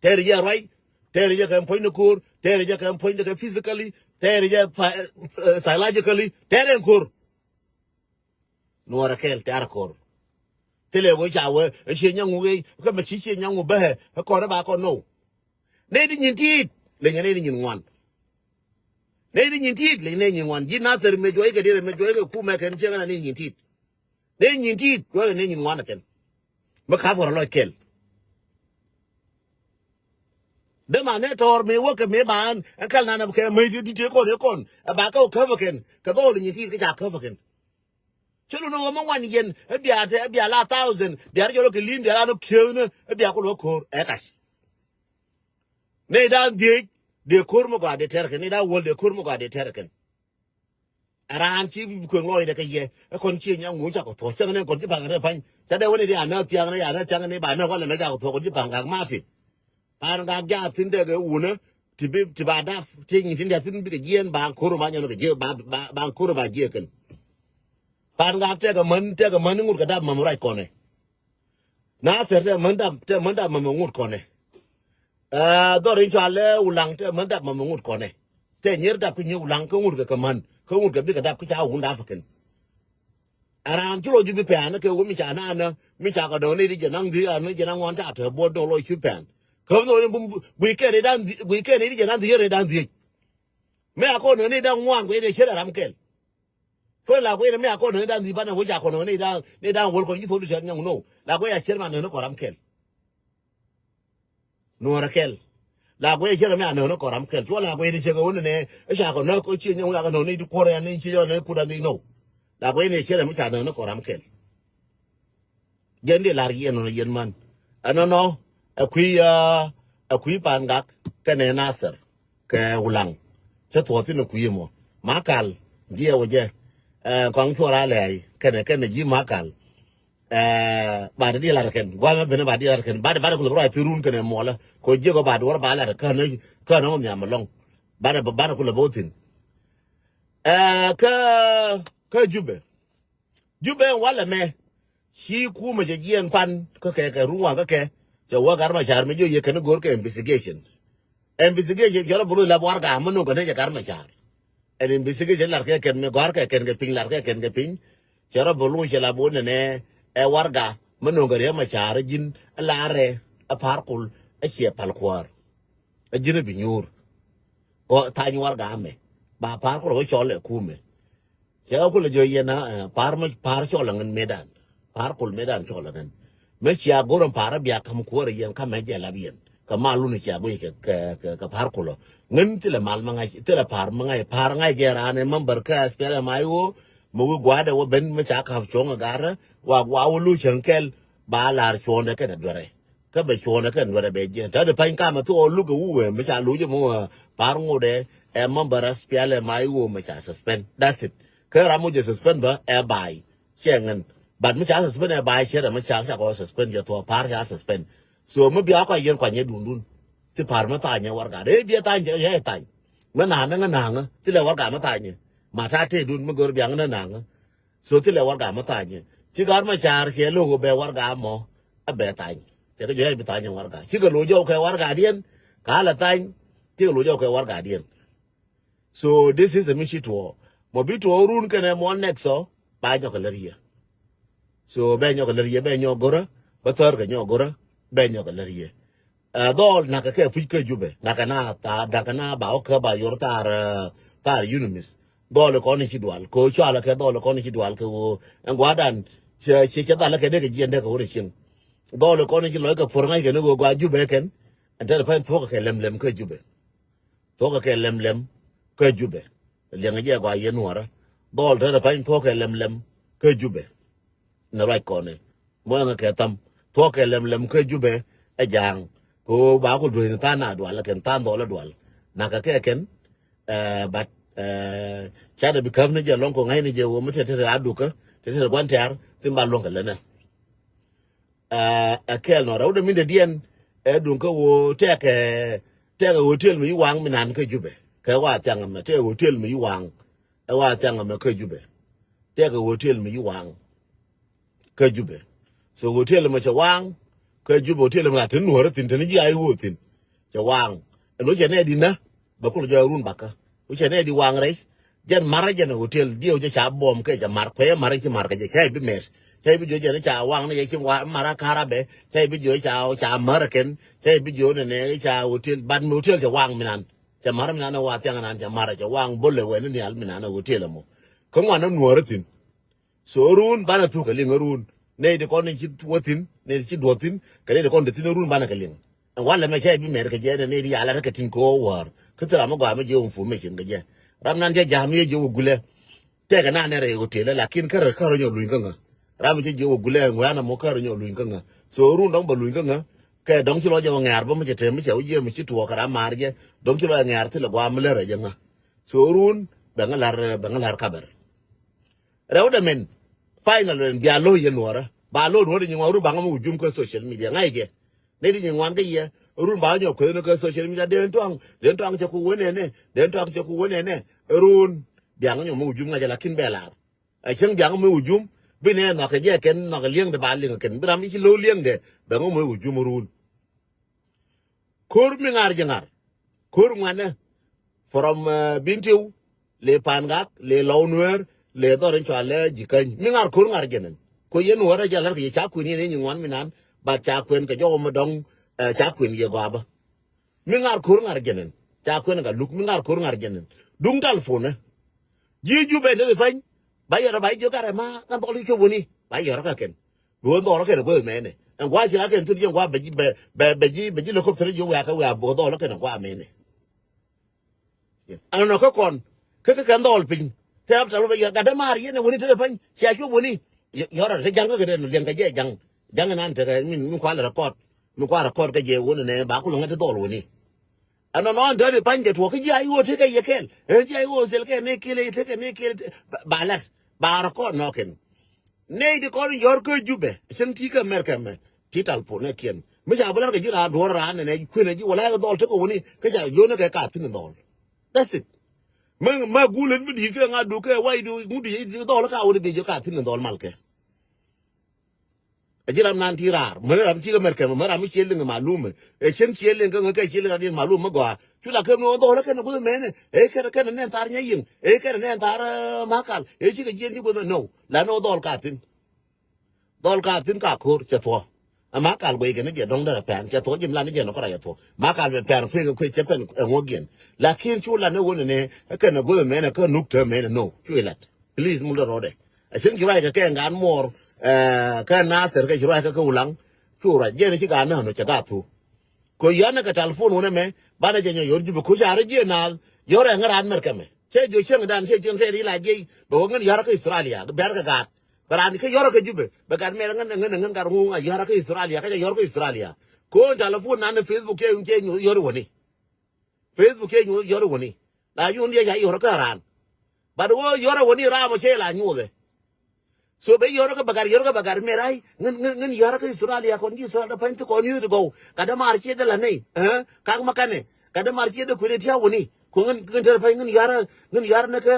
Tɛɛrɛ jɛ ruay. Tɛɛrɛ jɛ kɛ puɔ̱ny ni ko̱r. Tɛɛrɛ jɛ kɛ puɔ̱ny ni kɛ physically. Tɛɛrɛ jɛ phy-, eh, psychologically. Tɛɛrɛ in ko̱r. Nuɔrɛ kɛl tɛɛrɛ ko̱r. Thilɛ wee ca wee, ɛ cie nyaŋ wee, kä mɛ ci cie nyaŋ wee bä ɛ, ɛ kɔn ɛ ba kɔn nɔ. Nɛy di nyin ti̱i̱t, lɛ nyɛ nɛy di nyin ŋuan. Nɛy di nyin ti̱i̱t, lɛ nyɛ nɛy nyin ŋuan. Ji̱ Nathɛr mɛ juɔc kɛ diɛɛr mɛ juɔc kɛ kumɛ kɛn cieŋ na nɛy nyin ti̱i̱t. Nɛy nyin ti̱i̱t, juɔc kɛ nɛy nyin ŋuan ɛ kɛn. Mi ka̱p kɔrɔ lɔc kɛl. Dee ma nɛ tɔɔr mi wä kɛ mi ba an, ɛn kɛl nan ɛ kɛ mɛ di di ti kɔn ɛ kɔn. Ɛ ba kɛ wä käp ɛ kɛn, kɛ dhɔl nyin ti̱i̱t kɛ ca käp ɛ kɛn. Cä lun ɣöö mi ŋuan yɛn, ɛ bia te, ɛ bia la thousand, bia rɔ jɔl kɛ li̱i̱m, bia la nɔ kiëëthnä, ɛ bia kulɛ wä ko̱r, ɛ kac. Nɛy da̱a̱n dhieec, dee ko̱r mi gɔaa dee tɛr kɛn, nɛy da̱a̱n wäl dee ko̱r mi gɔaa dee tɛr kɛn. Ɛ raan ci bi kueŋ lɔcdɛ kɛ yɛ, ɛ kɔn ci nyaŋ ŋuc cakɔ thuɔ̱k, cäŋ nɛ kɔn ci Pangak te pa̱ny, ca dee wä ni dee anä thiaŋ, ni anä thiaŋ, ni ba nä kɔn lɛ mɛ cakɔ thuɔ̱k, kɔn ci Pangak mafi. Pangak jaathin tekɛ wunä, ti bi, ti ba dap, ti nyin tin diathin bikɛ jiɛn ba ko̱r ba nyɔn kɛ jiɛ, ba, ba, ba ko̱r ba jiɛ kɛn. Pangak tekɛ män, tekɛ män ŋut kɛ dap mam ruac kɔnɛ. Nathɛr tekɛ män dap, tekɛ män dap mam ŋut kɔnɛ. Ɛ, dhɔr in cɔal ɛ Wulaŋ tekɛ män dap mam ŋut kɔnɛ. Tekɛ nyier dap kä nyier Wulaŋ kä ŋut kɛ kɛ män, kä ŋut kɛ bikɛ dap kä ca wun dap kɛn. Ɛ raan ci lɔ ji̱ bi pɛn kɛ wä mi ca naan, mi ca kɛ dɔ̱ŋ ni di jɛ naŋ dhiec, an ni jɛ naŋ ŋuan ca te buɔt dɔ̱ŋ lɔ ci pɛn. Kä bi dhɔr in bu, bu, guic kɛn ni da̱ŋ dhiec, guic kɛn ni di jɛ naŋ dhiec, ni da̱ŋ dhiec. Mi a kɔn ni da̱ŋ ŋuan guic ni ciet ɛ ram kɛl. Fue la guic ni mi a kɔn ni da̱ŋ dhiec banɛ wä ca kɔn ni da̱ŋ, ni da̱ŋ wäl kɔn ji̱ thok di cɛ nyaŋ nɔ. La guic a ciet ma ni ni kɔn ram kɛl. Nuɔrɛ kɛl. La guic cɛ rɛ mi a nööni kɔram kɛl. Cuɔ la guic ni cɛ kɛ wä ni nɛ. I̱ ca kɛ nöök kä ci nyɔŋ ya kɛ nööni di kuɔrɛ ni ci yɔ ni kut a ni nɔ. La guic ni cɛ rɛ mi ca nööni kɔram kɛl. Jɛn di lar yɛn nɔ yɛn man. Ɛnɔnɔ, ɛ kui̱, ɛ kui̱ Pangak kɛnɛ Nathɛr kɛ Wulaŋ. Cɛ thuɔth thin ɛ kui̱ mɔ. Makal, diɛ wä jɛ. Ɛ, kɔŋ cuɔr a lɛɛy kɛnɛ, kɛnɛ ji̱ Makal. Ɛ, ba di lar kɛn. Guamɛ ben ba di lar kɛn. Ba di, ba di kulɛ bä rɔ a thirun kɛnɛ muɔlä. Ko jiɛ ko ba di wä ba lar kɛn, kɛn ŋɔ nhiam lɔŋ. Ba di, ba di kulɛ bä wä thin. Ɛ, kä, kä Jubɛ. Jubɛ walɛ mɛ. Ci kumɛ cɛ jiɛn pan kä kɛ, kɛ ruŋ waŋ kä kɛ. Cɛ wä Gat Macar mi jiɔ yɛ kɛn go̱r kɛ investigation. Investigation cɛ rɔ bulu la warga mi nöŋ kɛ ni cɛ Gat Macar. Ɛn investigation lar kɛ kɛn mi gɔ̱r kɛ kɛn kɛ piny, lar kɛ kɛn kɛ piny. Cɛ rɔ bulu cɛ la bulu nɛ ɛ warga mi nöŋ kɛ Riek Macar ji̱n ɛ larɛ ɛ Par Kuol ɛ ciɛ pal kuäär. Ɛ ji̱n ɛ bi nyuur. Gɔ thany warga mɛ. Ba Par Kuol kɛ cɔl ɛ kumɛ. Cɛ kulɛ jɔ yɛn a, ɛ, Par mi, Par cɔl a ŋän medan. Par Kuol medan cɔl a ŋän. Mɛ cia go̱r ɛn Par a bia kam kuäär a yɛn kamɛ jɛ lap yɛn. Kɛ mal wun cia go̱r kɛ, kɛ, kɛ, kɛ Par Kuol. Ŋän thilɛ mal ma ŋa̱c, thilɛ Par ma ŋa̱c, Par ŋa̱c jɛ raan ɛ member kä S P L M I O. Mɛ wi̱i̱ gua̱a̱dɛ wä ben mɛ ca kap cuɔ̱ŋ a garä. Wa, wa wä lu cäŋ kɛl. Ba lar cuɔ̱ŋdɛ kɛnɛ duerɛ. Kä bɛ cuɔ̱nɛ kɛn duerɛ bɛ jiɛn. Ta̱dɛ pa̱ny kamɛ thok luk kɛ wuk ɛ mi ca lo̱c ɛmɔ, ɛ, Par ŋotdɛ ɛ member S P L M I O mi ca suspend. That's it. Kä ram mi jɛ suspend bä ɛ ba̱a̱y. Ciɛ ŋän. But mi ca suspend ɛ ba̱a̱y ciɛ rɛ mi ca, ca kɔ suspend jɛ thuɔ̱k Par ca suspend. So mi bia kua yɛn kua nyɛ dundun. Ti Par mi tha̱a̱nyɛ warɛga. Dee bia tha̱a̱nyɛ yɛ tha̱a̱ny. Mi na̱a̱ŋä ŋä na̱a̱ŋä. Ti lɛ warɛga mi tha̱a̱nyɛ. Ma ta̱a̱ tëëdun mi gör bia ŋä na̱a̱ŋä. So thilɛ warɛga mi tha̱a̱nyɛ. Ci Gat Macar cɛ lo̱k bɛ warɛga mɔ. A bɛ thany. Cɛ kɛ jɔ̱ɔ̱c bi thany warɛga. Cikɛ lo̱c jɔw kɛ warɛgadiɛn. Ka lɛ thany. Cikɛ lo̱c jɔw kɛ warɛgadiɛn. So this is a mi ci tuɔɔ. Mɔ bi tuɔɔ run kɛnɛ mɔ next sɔ ba nyɔk kɛ lär yɛ. So bɛ nyɔk kɛ lär yɛ, bɛ nyɔk gorä, bä thär kɛ nyɔk gorä, bɛ nyɔk kɛ lär yɛ. Ɛ dhɔl nakɛ kɛ puc kä Jubɛ, nakɛ na thaar, nakɛ na ba wä kä ba yor thaar, ɛ, thaar UNMISS. Dhɔl kɔn ci dual ko cual kɛ dhɔl kɔn ci dual kɛ wo ɛn guadan. Cɛ cɛ cɛ dhal kɛ dee kɛ jiɛn dee kɛ wä rɛ cieŋ. Dhɔl kɔn ci lɔc kɛ puɔr ŋa̱c kɛ ni wo gua Jubɛ kɛn. Ɛn tɛn pɛn thuɔk kɛ lɛm lɛm kä Jubɛ. Thuɔk kɛ lɛm lɛm kä Jubɛ. Liɛŋ jɛ gua yɛ nuɔrä. Dhɔl tɛn pɛn thuɔk kɛ lɛm lɛm kä Jubɛ. Ni ruac kɔn ni mɔ ɛŋ kɛ tham thuɔk kɛ lɛm lɛm kä Jubɛ. Ɛ ja̱a̱ŋ ko ba ku duec ni than a dual kɛn than dhɔl a dual. Nakɛ kɛ kɛn. Ɛ, but ɛ, ca dɛ bi käp ni jɛ lɔŋ ko ŋa̱c ni jɛ wo mi tɛtɛ a dukä tɛtɛ gua̱n tɛ̈r thin ba luɔ̱ŋ kɛ lɛnɛ. Ɛ, ɛ kɛɛl nɔ rɛw dɛ min dɛ diɛn ɛ duŋ kä wo tɛkɛ tɛkɛ hotel mi yi waŋ mi nan kä Jubɛ kɛ wa thiaŋ mɛ tɛkɛ hotel mi yi waŋ. Ɛ wa thiaŋ mɛ kä Jubɛ tɛkɛ hotel mi yi waŋ. Kä Jubɛ. So hotel mɛ cɛ waŋ kä Jubɛ, hotel mɛ la tin nuɔrä thin tin ji ay wo thin. Cɛ waŋ ɛn wo cɛ nɛ di nä bɛ kul jɔ run bakä. Wo cɛ nɛ di waŋ rɛc. Jɛn marä jɛn hotel diɛ wo jɛ ca bom kɛ jɛ mar kuɛ marä ci mar kɛ jɛ cɛ bi mɛr. Cɛ bi jɔ jɛn ca waŋ ni jɛ ci wa marä karabɛ. Cɛ bi jɔ ca ca marä kɛn. Cɛ bi jɔ nɛ nɛ ca hotel ban hotel cɛ waŋ minan. Cɛ marä minan wa thiaŋ nan cɛ marä cɛ waŋ bolɛ wɛ ni nial minan hotel mɔ. Kä ŋuan nuɔrä thin. So run banɛ thuk kɛ liŋ run. Nɛy ti kɔn ni ci wä thin, nɛy ti ci duɔth thin, kɛ nɛy ti kɔn ti thin run banɛ kɛ liŋ. Ɛn walɛ mɛ cɛ bi mɛr kɛ jɛ nɛ nɛy ti yala rɛ kɛ tin kɛ wä wäär. Kä thil ram mi gɔaa mi jɛ information kɛ jɛ. Ram nan jɛ jam yɛ jɛ wä gulɛ. Tɛkɛ nan nɛ rɛ hotel lakin kärɛ kärɛ nyɔ luny kä ŋä. Ram mi cɛ jɛ wä gulɛ ɛn wɛ̈n amɔ kärɛ nyɔ luny kä ŋä. So run dɔŋ bɛ luny kä ŋä. Kɛ dɔŋ ci lɔ jɛ wä ŋɛ̈r bä mi cɛ tɛm mi cɛ wä jiɛ mi ci tuɔɔk kɛ ram maar jɛ. Dɔŋ ci lɔ jɛ ŋɛ̈r thilɛ gɔaa mi lɛ rɛ jɛ ŋä. So run bɛ ŋä lar bɛ ŋä lar kabɛr. Rɛw dɛ mɛn. Final mɛn bia lo̱ yɛ nuɔrä ba lo̱ nuɔrä nyi ŋuan run baŋä mi wujum kä social media ŋa̱c jɛ. Nɛy di nyi ŋuan kä yɛ run ba nyɔ kueth ni kä social media den tuaŋ den tuaŋ cɛ ku wä nɛnɛ den tuaŋ cɛ ku wä nɛnɛ. Run biaŋ nyɔ mi wujum ŋa̱c jɛ lakin bɛ lar. Ɛ cäŋ biaŋ mi wujum bi nɛ nhɔkɛ jɛ kɛn nhɔkɛ liɛŋdɛ ba liŋ kɛn bi ram i̱ ci lo̱ liɛŋdɛ bɛ ŋä mi wujum run. Ko̱r mi ŋa̱r jɛ ŋa̱r. Ko̱r ŋuɛnɛ. From Bintiu le Pangak le Lɔw Nueer le dhɔr in cɔal lɛ Jikäny mi ŋa̱r ko̱r ŋa̱r jɛ nɛn. Ko yɛn wä rɛ jɛ la̱r kɛ yɛ ca kuën yɛn i̱ nyi ŋuan mi nan. But ca kuën kɛ jɔwä mi dɔŋ ca kuën yɛ gɔabä. Mi ŋa̱r ko̱r ŋa̱r jɛ nɛn ca kuën kɛ luk mi ŋa̱r ko̱r ŋa̱r jɛ nɛn. Duŋ talfonɛ. Ji̱ Jubɛ ni ri pany. Ba yɔrɔ ba ji̱ jiök garɛ ma ŋa̱n dhɔl i̱ cop wuni ba yɔrɔ kɛ kɛn. Bi wä dhɔl kɛn guäth mɛnɛ ɛn gua̱a̱ ci rat kɛn thut jiɛn gua̱a̱ bɛ ji̱ bɛ bɛ ji̱ bɛ ji̱ lɛ kop thɛrɛ jiök wiakä wiakä bi wä dhɔl kɛn gua̱a̱ mɛnɛ. Ɛn nɔ kä kɔn kä kä kɛn dhɔl piny. Tɛp tɛp bɛ yɔrɔ gat dämaar yɛn ɛ wuni te ri pany cia cop wuni. Yɔrɔ te ja̱ŋ kä kɛ dee nɔ liɛŋ kɛ jɛ ja̱ŋ. Ja̱ŋ nan tekɛ min min kualɛ rɛ kɔt min kualɛ rɛ kɔt kɛ jɛ wuni nɛ ba kulɛ ŋä te dhɔl wuni. Ɛnɔnɔ ɛn tɔ̱ ni pa̱ny jɛ tuɔɔk kä ji̱ a i̱ ɣöö tekɛ yɛ kɛɛl. Ɛ ji̱ a i̱ ɣöö thil kɛ ni kɛɛl ɛ tekɛ ni kɛɛl. Ba lat ba rɛ kɔn nɔɔkɛn. Nɛy ti kɔn yɔ̱r kä Jubɛ cäŋ ti kä Mɛrkɛ mɛ ti talpon ɛ kiɛn mi ca bi lat kɛ ji̱ raan duɔ̱ɔ̱r raan nɛnɛ kuenɛ ji̱ wala kɛ dhɔl tekɛ wuni kä ca jiön kɛ ka thi̱n dhɔl. That's it. Mä mä gulɛn mi di̱i̱t kɛ ŋa̱t du kɛ way du ŋut du dhɔl ka wuni bi jiö ka thi̱n dhɔl mal kɛ. A ji̱ ram nan ti raar mäni ram ti kä Mɛrkɛ mɛ ram mi ciɛ liŋ malum mɛ. Ɛ cien ciɛ liŋ kä ŋä kɛ ciɛ liŋ ram diɛn malum mɛ gɔaa cu la kɛm ni wä dhɔl kɛn guth mɛnɛ. Ɛ kɛn kɛn nɛn thar nyɛ yiŋ ɛ kɛn nɛn thar makal ɛ cikɛ jiɛn ci guth mɛ no la ni wä dhɔl ka thi̱n. Dhɔl ka thi̱n ka ko̱r cɛ thuɔ. Ɛ makal guɛy kɛn ni jɛ dɔŋ dɛrɛ pɛn cɛ thuɔ ji̱n la ni jɛ nɔ kɔrɔ cɛ thuɔ makal bɛ pɛn kuek kuek cɛ pɛn ɛ ŋuɔk giɛn. Lakin cu la ni wä ni nɛ ɛ kɛn guth mɛnɛ kä nuk tɛ mɛnɛ no cu ilat. Please mul dɛ rɔdɛ. A cin ci ruac kɛ kɛ ŋan muɔɔr ɛ kɛ Nasir kɛ ci ruac kɛ kɛ Ulaŋ. Cu ruac jɛn ci gaa nään cɛ gaa thuk. Ko yɔn kɛ telephone wunɛ mɛ banɛ jɛ nyɔ yɔr Jubɛ ko ca rɔ jiɛ naath yɔr ɛ ŋä raan Mɛrkɛ mɛ cɛ jiɔ cieŋ dan cɛ cieŋ cɛ ri la jiɛ bɛ wä ŋän yɔr kä Australia bɛr kɛ gaat. Bɛ raan kä yɔr kä Jubɛ bɛ gat mɛr ŋän ŋän ŋän gat ŋuŋ a yɔr kä Australia kä jɛ yɔr kä Australia. Ko telephone nan Facebook cɛ cɛ nyuth yɔr wä ni. Facebook cɛ nyuɔth yɔr iwäni. La nyuɔth diɛ ca yɔr kä ran. But wä yɔr iwäni ram cɛ la nyuɔth. So bɛ yɔr kä bagar yɔr kä bagar mɛ rai ngin ngin ngin yɔr kä Australia kɔn ji Australia pany ti kɔn yɔr ti gɔw. Ka dɛ mar cɛ dɛ la ney. Eh, kak ma kanɛ. Ka dɛ mar cɛ dɛ kuɛn ti awäni. Ko ngin ngin tɛr pany ngin yɔr ngin yɔr nɛ kä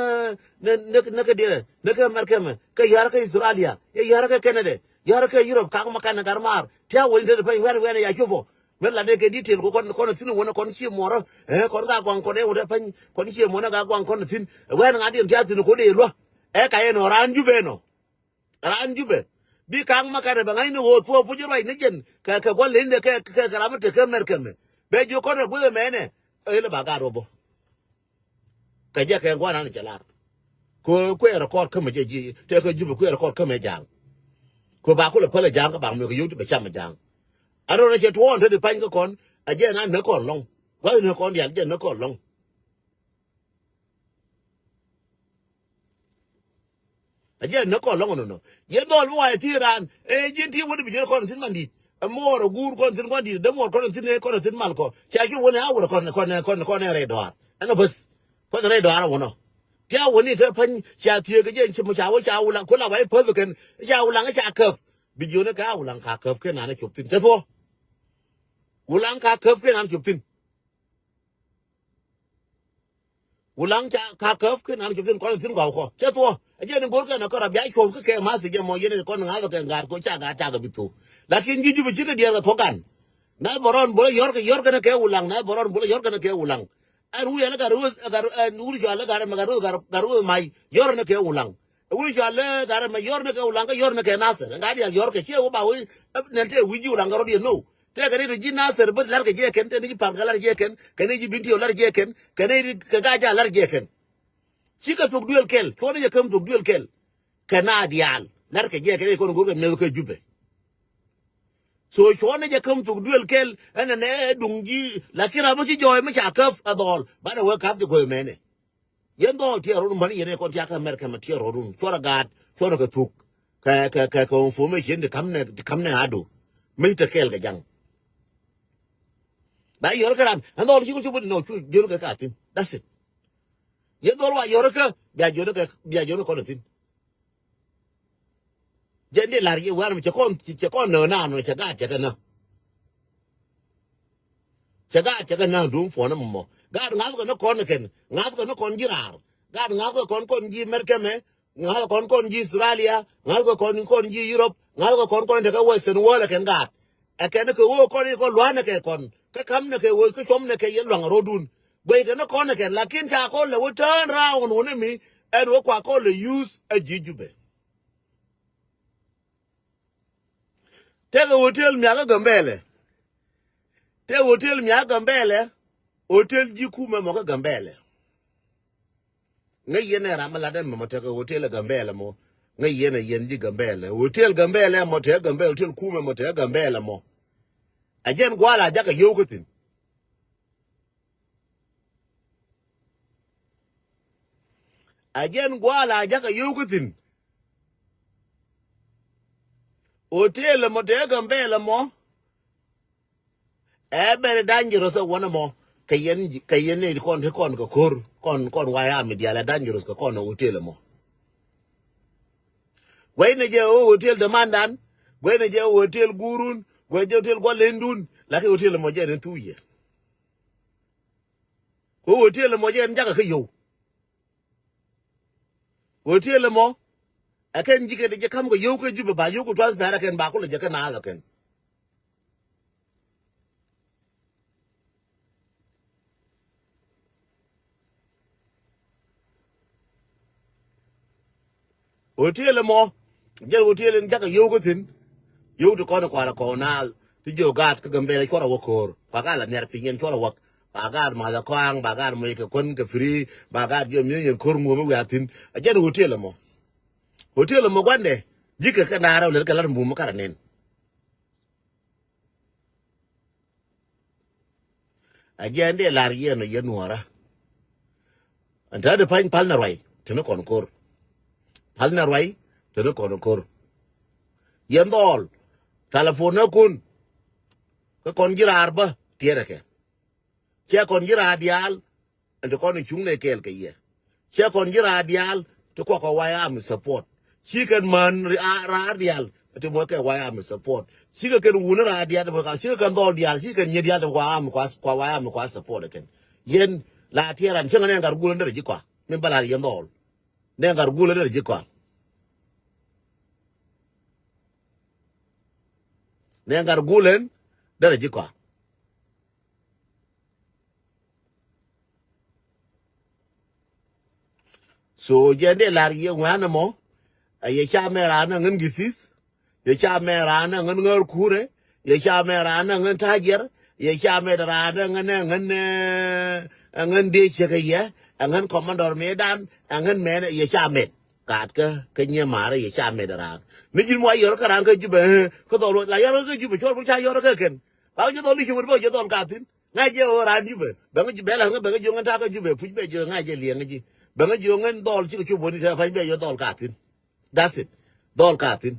nɛ nɛ nɛ kä diɛ nɛ kä America mɛ. Kä yɔr kä Australia. Yɛ yɔr kä Canada. Yɔr kä Europe kak ma kanɛ gar mar. Ti awäni tɛr pany wɛn wɛn ya cupɔ. Bä lat dee kɛ detail kɔ kɔn, kɔn thi̱n wänä kɔn cie muɔrä. Ɛ, kɔn ka guaŋ kɔn ɛ wutɛ pany, kɔn cie muɔrä ka guaŋ kɔn thi̱n. Ɛ, wɛn ŋa̱ diɛn tia thi̱n kɔ dee luä. Ɛ, ka yɛn ɔ raan Jubɛ nɔ. Raan Jubɛ. Bi ka̱ŋ ma kɛnɛ bɛ ŋa̱cni ɣöö thuɔ̱ɔ̱p puc ruac ni jɛn. Kɛ, kɛ gua̱l leny dee kɛ, kɛ, kɛ ram mi tekɛ mɛr kɛmɛ. Bɛ jiök kɔn rɛ gui̱th ɛmɛnɛ. Ɛ, lɛ ba gaat rɔ bä. Kɛ jɛ kɛ gua̱n an cɛ lar. Ko kuɛ rɛ kɔr kämɛ jɛ ji̱, tɛ kɛ Jubɛ kuɛ rɛ kɔr kämɛ ja̱a̱ŋ. Ko ba kulɛ päl ɛ ja̱a̱ŋ kä ba ŋuɛ kɛ yio̱w ti bɛ cam ɛ ja̱a̱ŋ. An rɔ rɛ cɛ tuɔɔn te di pany kä kɔn, a jɛ na näk kɔn lɔŋ. Gua̱th näk kɔn diaal jɛ näk kɔn lɔŋ. A jɛ näk kɔn lɔŋ nɔnɔ. Yɛ dhɔl mi wa yɛ thiee raan. Ɛ ji̱n ti wä di bi jɛ kɔn thi̱n man di̱t. Ɛ muɔɔr ɛ guur kɔn thi̱n kɔn di̱t. Dee muɔɔr kɔn thi̱n ɛ kɔn thi̱n mal kɔ. Ca cu wä ni a wä kɔn, kɔn, kɔn, kɔn ɛ rɛy dɔaar. Ɛn ɛ bäth. Kɔn ɛ rɛy dɔaar ɛ wä nɔ. Ti a wä ni te pany ca thiee kɛ jɛ ci mi ca wä ca Wulaŋ. Ku la wa i̱ päth kɛn. Ca Wulaŋ ca käp. Bi jiɔni kɛ a Wulaŋ ka käp kɛ nan ɛ cop thi̱n. Cɛ thuɔ. Wulaŋ ka käp kɛ nan ɛ cop thi̱n. Wulaŋ ca ka käp kɛ nan cop thi̱n kɔn thi̱n gɔw kɔ. Cɛ thuɔ. A jɛ ni go̱r kɛ na kɔ rap bia cuɔp kä kɛ ma si jɛ mɔ yɛn kɔn ŋa̱th kɛ ŋa̱t kɔ ca ŋa̱t ca kɛ bi thok. Lakin ji̱ Jubɛ cikɛ diɛɛr kɛ thuɔk gan. Na bɛ rɔn bolɛ yɔr kɛ yɔr kɛ na kɛ Wulaŋ, na bɛ rɔn bolɛ yɔr kɛ na kɛ Wulaŋ. Ɛn wur yɛn ɛ gar, ɛ gar, ɛn wur cual ɛ gar mɛ gar, gar, gar may yɔr kɛ na kɛ Wulaŋ. Ɛ wur cual ɛ gar mɛ yɔr kɛ na kɛ Wulaŋ kɛ yɔr kɛ na kɛ Nasir. Ŋa̱t diaal yɔr kɛ ciɛ wä ba wä, ɛ, nɛn tɛ wi̱c ji̱ Wulaŋ kɛ rɔ̱diɛn no. Tɛkɛ ni ti ji̱ Nasir bä lar kɛ jɛ kɛn, tɛni ji̱ Paŋkä lar jɛ kɛn, kɛni ji̱ Binti lar jɛ kɛn, kɛni kɛ Gaja lar jɛ kɛn. Cikɛ thok duël kɛl, cuɔni jɛ käm thok duël kɛl. Kɛ na diaal lar kɛ jɛ kɛn, kɔn go̱r kɛ nɛth kɛ Jubɛ. So cuɔni jɛ käm thok duël kɛl, ɛn nɛ duŋ ji̱, lakin ram mi ci jɔɔy mi ca käp ɛ dhɔl, banɛ wee käp jɛ kuɛ mɛnɛ. Yɛn dhɔl tiɛɛr rɔɔdun bani yɛn ɛ kɔn tiakä America mɛ tiɛɛr rɔɔdun. Cuɔrɛ gaat, cuɔrɛ kɛ thuk. Kɛ, kɛ, kɛ, kɛ information ti kamnɛ, ti kamnɛ adu. Mi te kɛɛl kɛ jaŋ. Ba yɔr kɛ ran, ɛn dhɔl ci ku cu bun nɔ cu jiön kɛ ka thi̱n. That's it. Yɛn dhɔl wa yɔr kɛ, bia jiön kɛ, bia jiön kɔn thi̱n. Jɛn di lar yɛ wɛr mi cɛ kɔn, cɛ kɔn nä nan cɛ gaat cɛ kɛ nä. Cɛ gaat cɛ kɛ nä dum puɔn mɔ. Gaat ŋa̱th kɛ ni kɔn kɛn, ŋa̱th kɛ ni kɔn ji̱ raar. Gaat ŋa̱th kɛ kɔn kɔn ji̱ Mɛrkɛ mɛ, ŋa̱th kɛ kɔn kɔn ji̱ Australia, ŋa̱th kɛ kɔn kɔn ji̱ Europe, ŋa̱th kɛ kɔn kɔn tekɛ Western world kɛn gaat. Ɛ kɛn kɛ woo kɔn ikɔ lua̱n kɛ kɔn. Kä ka̱m ni kɛ woo kä cuɔm ni kɛ yɛ luaŋ ro̱dun. Guɛy kɛ ni kɔn kɛn, lakin ca kɔn lɛ wä turn round wä ni mi, ɛn wä kua kɔn lɛ use ɛ ji̱ Jubɛ. Tëëkɛ hotel miakä Gambɛlɛ. Tëëkɛ hotel miakä Gambɛlɛ. Hotel ji̱ kumɛ mɔ kä Gambɛlɛ. Ŋäc yɛn ɛ ram mi lat ɛmɛ mɔ tëëkɛ hotel ɛ Gambɛlɛ mɔ. Ŋäc yɛn ɛ yɛn ji̱ Gambɛlɛ. Hotel Gambɛlɛ mɔ tëëkɛ Gambɛlɛ, hotel kumɛ mɔ tëëkɛ Gambɛlɛ mɔ. Ɛ jɛn gua̱a̱l a jakä yio̱w kä thi̱n. A jɛn gua̱a̱l a jakä yio̱w kä thi̱n. Hotel ɛmɔ tëë Gambɛlɛ mɔ. Ɛ very dangerous ɛ wänɛ mɔ. Kɛ yɛn, kɛ yɛn ni kɔn ti kɔn kɛ ko̱r. Kɔn, kɔn waya mi diaal ɛ dangerous kɛ kɔn ɛ hotel ɛmɔ. Guɛy ni jɛ ɣöö hotel dämandan. Guɛy ni jɛ ɣöö hotel guurun. Guɛy jɛ hotel gua̱l lendun. Lakin hotel ɛmɔ jɛ ni thuk yɛ. Kɛ hotel ɛmɔ jɛ ni jakä kä yio̱w. Hotel ɛmɔ ɛ kɛn ji̱ kɛn jɛ ka̱m kɛ yio̱w kä Jubɛ ba yio̱w kɛ tuath pɛrɛ kɛn ba kulɛ jɛ kɛ naath ɛ kɛn. Hotel ɛmɔ jɛn hotel in jakä yio̱w kä thi̱n. Yio̱w ti kɔn kualɛ kɔn naath ti jiök gaat kä Gambɛlɛ cuɔrɛ wä ko̱o̱r. Ba gaat la nhiar piny yɛn cuɔrɛ wä. Ba gaat math ɛ kɔaŋ, ba gaat moc kɛ kuän kɛ free, ba gaat jiɔ mi̱eth yɛn ko̱r ŋuɔ̱m i̱ wiaa thi̱n. Ɛ jɛn hotel ɛmɔ. Hotel ɛmɔ gua̱ndɛ ji̱kɛ kɛ naar rɛw lɛt kɛ lat mbum kärɛ nɛn. A jiɛn dee lar yɛn ɔ yɛn nuɔɔrä. Ɛn te di pa̱ny pal nɛ ruay te ni kɔn ko̱r. Pal nɛ ruay te ni kɔn ko̱r. Yɛn dhɔɔl. Talipon nɛ kun. Kä kɔn ji̱ raar bä tiɛɛrɛ kɛ. Cɛ kɔn ji̱ raar diaal. Ɛn ti kɔn cuŋ nɛ kɛɛl kɛ yɛ. Cɛ kɔn ji̱ raar diaal ti kuakɔ White Army support. Ci kɛn män ri-, a-, raar diaal ti muɔc kɛ White Army support. Ci kɛ kɛn wuni raar diaal ti muɔc kɛ, ci kɛ kɛn dhɔl diaal, ci kɛn nyier diaal ti muɔc kua Army kua, kua White Army kua support kɛn. Yɛn la tiɛɛr an cäŋ nɛ ŋa̱r gulɛ derɛ ji̱ kɔa. Min bä lar yɛn dhɔl. Nɛ ŋa̱r gulɛ derɛ ji̱ kɔa. Nɛ ŋa̱r gulɛ derɛ ji̱ kɔa. So jɛn dee lar yɛ ŋuan ɛmɔ. Ɛ yɛ ca mɛ raan ɛ ŋän githith. Yɛ ca mɛ raan ɛ ŋän ŋäär kurɛ. Yɛ ca mɛ raan ɛ ŋän ta̱jiɛr. Yɛ ca mɛ raan ɛ ŋän ɛ ŋän ɛ ŋän dee cɛ kɛ yɛ ɛ ŋän kɔmandɔr mëëdan ɛ ŋän mɛn yɛ ca mɛ. Gat kä kä nyiɛ maarä yɛ ca mɛ raan. Mi ji̱n mɔ a yɔr kä raan kä Jubɛ kä dhɔl la yɔr kä Jubɛ cuɔr bur ca yɔr kä kɛn. Ba jɛ dhɔl i̱ cumɛ bä jɛ dhɔl kä thi̱n. Ŋa̱c jɛ ɣöö raan Jubɛ bɛŋ bɛ la̱r ŋä bɛŋ jiök ŋän ta̱a̱ kä Jubɛ puc bɛ jiök ŋa̱c jɛ liɛŋ ji̱. Bɛŋ jiök ŋän dhɔl cikɛ cup wä ni te pa̱ny bɛ jiök dhɔl ka thi̱n. That's it. Dhɔl ka thi̱n.